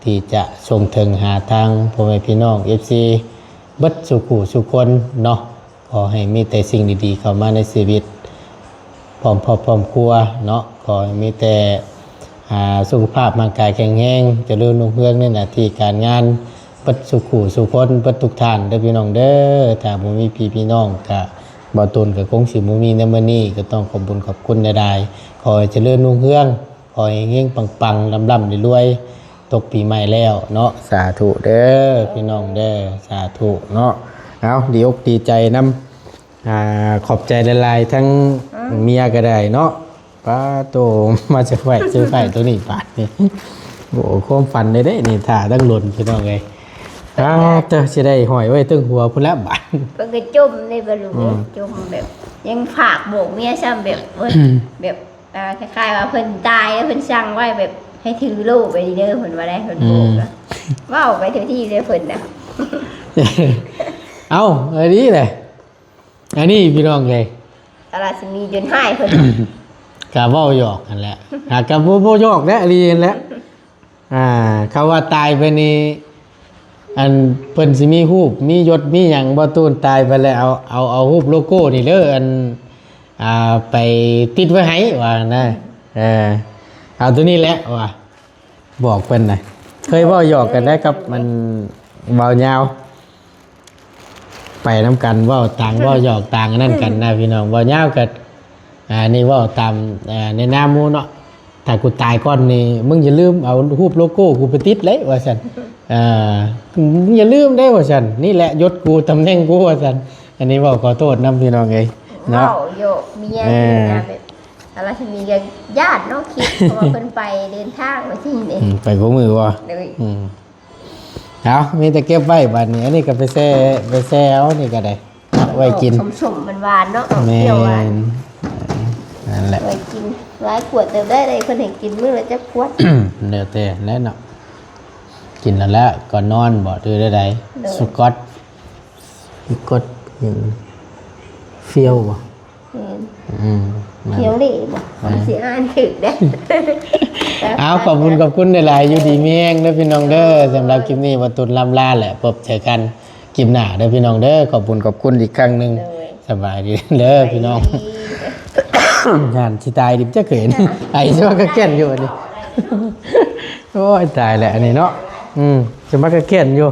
ທີ່ຈະສົ່ງເຖິງຫາທາງພໍ່ແມ່ພີ່ນ້ອງ ເອັຟຊີ ເບິດສູ່ຄູ່ສູ່ຄົນເນາະ. ຂໍໃຫ້ມີແຕ່ສິ່ງດີໆເຂົ້າມາໃນຊີວິດ ພ້ອມຄອບພ້ອມຄົວເນາະ ຂໍໃຫ້ມີແຕ່ ອ່າ ສຸຂະພາບຮ່າງກາຍແຂງແຮງ ຈະເລີນຮຸ່ງເຮືອງໃນໜ້າທີ່ການງານ ເບິດສູ່ຄູ່ສູ່ຄົນ ເບິດທຸກທ່ານເດີພີ່ນ້ອງເດີ. ຖ້າບໍ່ມີພີ່ມີນ້ອງກະ ບ່າວຕູນກະຄົງຊິບໍ່ມີໃນມື້ນີ້ ກະຕ້ອງຂອບບຸນຂອບຄຸນຫຼາຍໆ ຂໍໃຫ້ຈະເລີນຮຸ່ງເຮືອງ ຂໍໃຫ້ເຮັງໆ ປັງໆ ລ່ຳໆ ລວຍໆ ຕົກປີໃໝ່ແລ້ວເນາະ ສາທຸເດີພີ່ນ້ອງເດີ ສາທຸເນາະ. ເອົາ ດີອົກດີໃຈນຳ ອ່າ ຂອບໃຈຫຼາຍໆ ທັງ ອືມ ເມຍກະໄດ້ເນາະ ປາໂຕ ມາເຊີໄພຣສ໌ ເຊີໄພຣສ໌ໂຕນີ້ບາດນີ້ ໂອ້ ຄວາມຝັນເດ້ນີ້ ຖ້າຕັ້ງດົນພີ່ນ້ອງເອີຍ ປາໂຕ ຊິໄດ້ຫ້ອຍໄວ້ເທິງຫົວພຸ້ນລະບາດ ເພິ່ນກະຈົ່ມເດ້ ບາດລູກເອີຍ ອືມ ຈົ່ມແບບ ຍັງຝາກບອກເມຍຊ້ຳ ແບບ ເອີ ອືມ ແບບ ອ່າ ຄ້າຍໆວ່າເພິ່ນຕາຍແລ້ວເພິ່ນສັ່ງໄວ້ແບບໃຫ້ຖືໂລໄປເດີ ເພິ່ນວ່າໄດ໋ ເພິ່ນບອກ ອືມ ນະ ເວົ້າໄປທຸກທີ່ເລີຍເພິ່ນນະ. ເອົ້າ ອັນນີ້ແຫຼະ ອັນນີ້ພີ່ນ້ອງເອີຍ ອາລາຊິມີຈົນຮ້າຍເພິ່ນ ກະເວົ້າຫຍອກຫັ້ນແຫຼະ ຫາກະບໍ່ ບໍ່ຫຍອກແຫຼະ ອີ່ຫຼີຫັ້ນແຫຼະ. ອ່າ ເຂົາວ່າຕາຍໄປນີ້ ອັນ ເພິ່ນຊິມີຮູບ ມີຍົດ ມີຫຍັງ ບ່າວຕູນຕາຍໄປແລ້ວ ເອົາ ເອົາ ເອົາຮູບໂລໂກ້ນີ້ເດີ ອັນ ອ່າ ໄປຕິດໄວ້ໃຫ້ ວ່ານະ ເອີ ເອົາໂຕນີ້ແຫຼະ ວ່າ ບອກເພິ່ນນະ ເຄີຍເວົ້າຫຍອກກັນໄດ້ກັບ ມັນ ເວົ້າຍາວ ໄປນຳກັນ ເວົ້າຕ່າງ ເວົ້າຫຍອກຕ່າງ ອັນນັ້ນກັນນະ ພີ່ນ້ອງ ເວົ້າຍາວກະ ອ່າ ນີ້ເວົ້າຕາມ ອ່າ ໃນນາມໝູ່ເນາະ ຖ້າກູຕາຍກ່ອນນີ້ ມຶງຢ່າລືມເອົາຮູບໂລໂກ້ກູໄປຕິດເດ້ ວ່າຊັ້ນ ເອີ ມຶງຢ່າລືມເດ້ ວ່າຊັ້ນ ນີ້ແຫຼະຍົດກູ ຕຳແໜ່ງກູ ວ່າຊັ້ນ. ອັນນີ້ເວົ້າຂໍໂທດນຳ ພີ່ນ້ອງເອີຍເນາະ ເວົ້າຫຍອກເມຍ ເອີ ນະ ແບບ ອາລາຊິມີກະຢ້ານເນາະ ຄິດ ເພາະວ່າເພິ່ນໄປເດີນທາງວ່າຊີ້ເດ້ ອືມ ໄປຄູ່ມື້ບໍ່ ໂດຍ ອືມ ເອົາ ມີແຕ່ເກັບໄວ້ບາດນີ້ ອັນນີ້ກະໄປແຊ່ ໄປແຊ່ເອົາ ນີ້ກະໄດ້ ເນາະ ໄວ້ກິນ ສົ້ມໆ ຫວານໆ ເນາະ ແມ່ນ ປ່ຽວຫວານ ນັ້ນແຫຼະ ໄວ້ກິນ ຫຼາຍຂວດເຕີບໄດ້ ໄດ້ເພິ່ນໃຫ້ກິນມື້ລະຈັກຂວດ ແລ້ວແຕ່ແຫຼະເນາະ ກິນແລ້ວລະກ່ອນນອນບໍ່ ຫຼືໃດໆ ໂດຍ ສະກອດ ສະກອດຫຍັງ ຟຽວບໍ່? ແມ່ນ ອືມ ຟຽວເລບໍ່? ເອີ ຊິອ່ານຖືກເດ້ ເອົາ ຂອບຄຸນຂອບຄຸນຫຼາຍໆ ຢູ່ດີມີແຮງເດີພີ່ນ້ອງເດີ ສຳລັບຄລິບນີ້ບ່າວຕູນລ່ຳລາ ແລະ ພົບເຈີກັນຄລິບໜ້າເດີພີ່ນ້ອງເດີ ຂອບຄຸນຂອບຄຸນອີກຄັ້ງໜຶ່ງ ໂດຍ ສະບາຍດີເດີພີ່ນ້ອງ ສະບາຍດີ ຢ້ານຊິຕາຍດິ ຈັກເຫັນ ໄອຊິມາກະແກ່ນຢູ່ອັນນີ້ ໂອ້ຍ ຕາຍແລ້ວອັນນີ້ເນາະ ອືມ ຊິມາກະແກ່ນຢູ່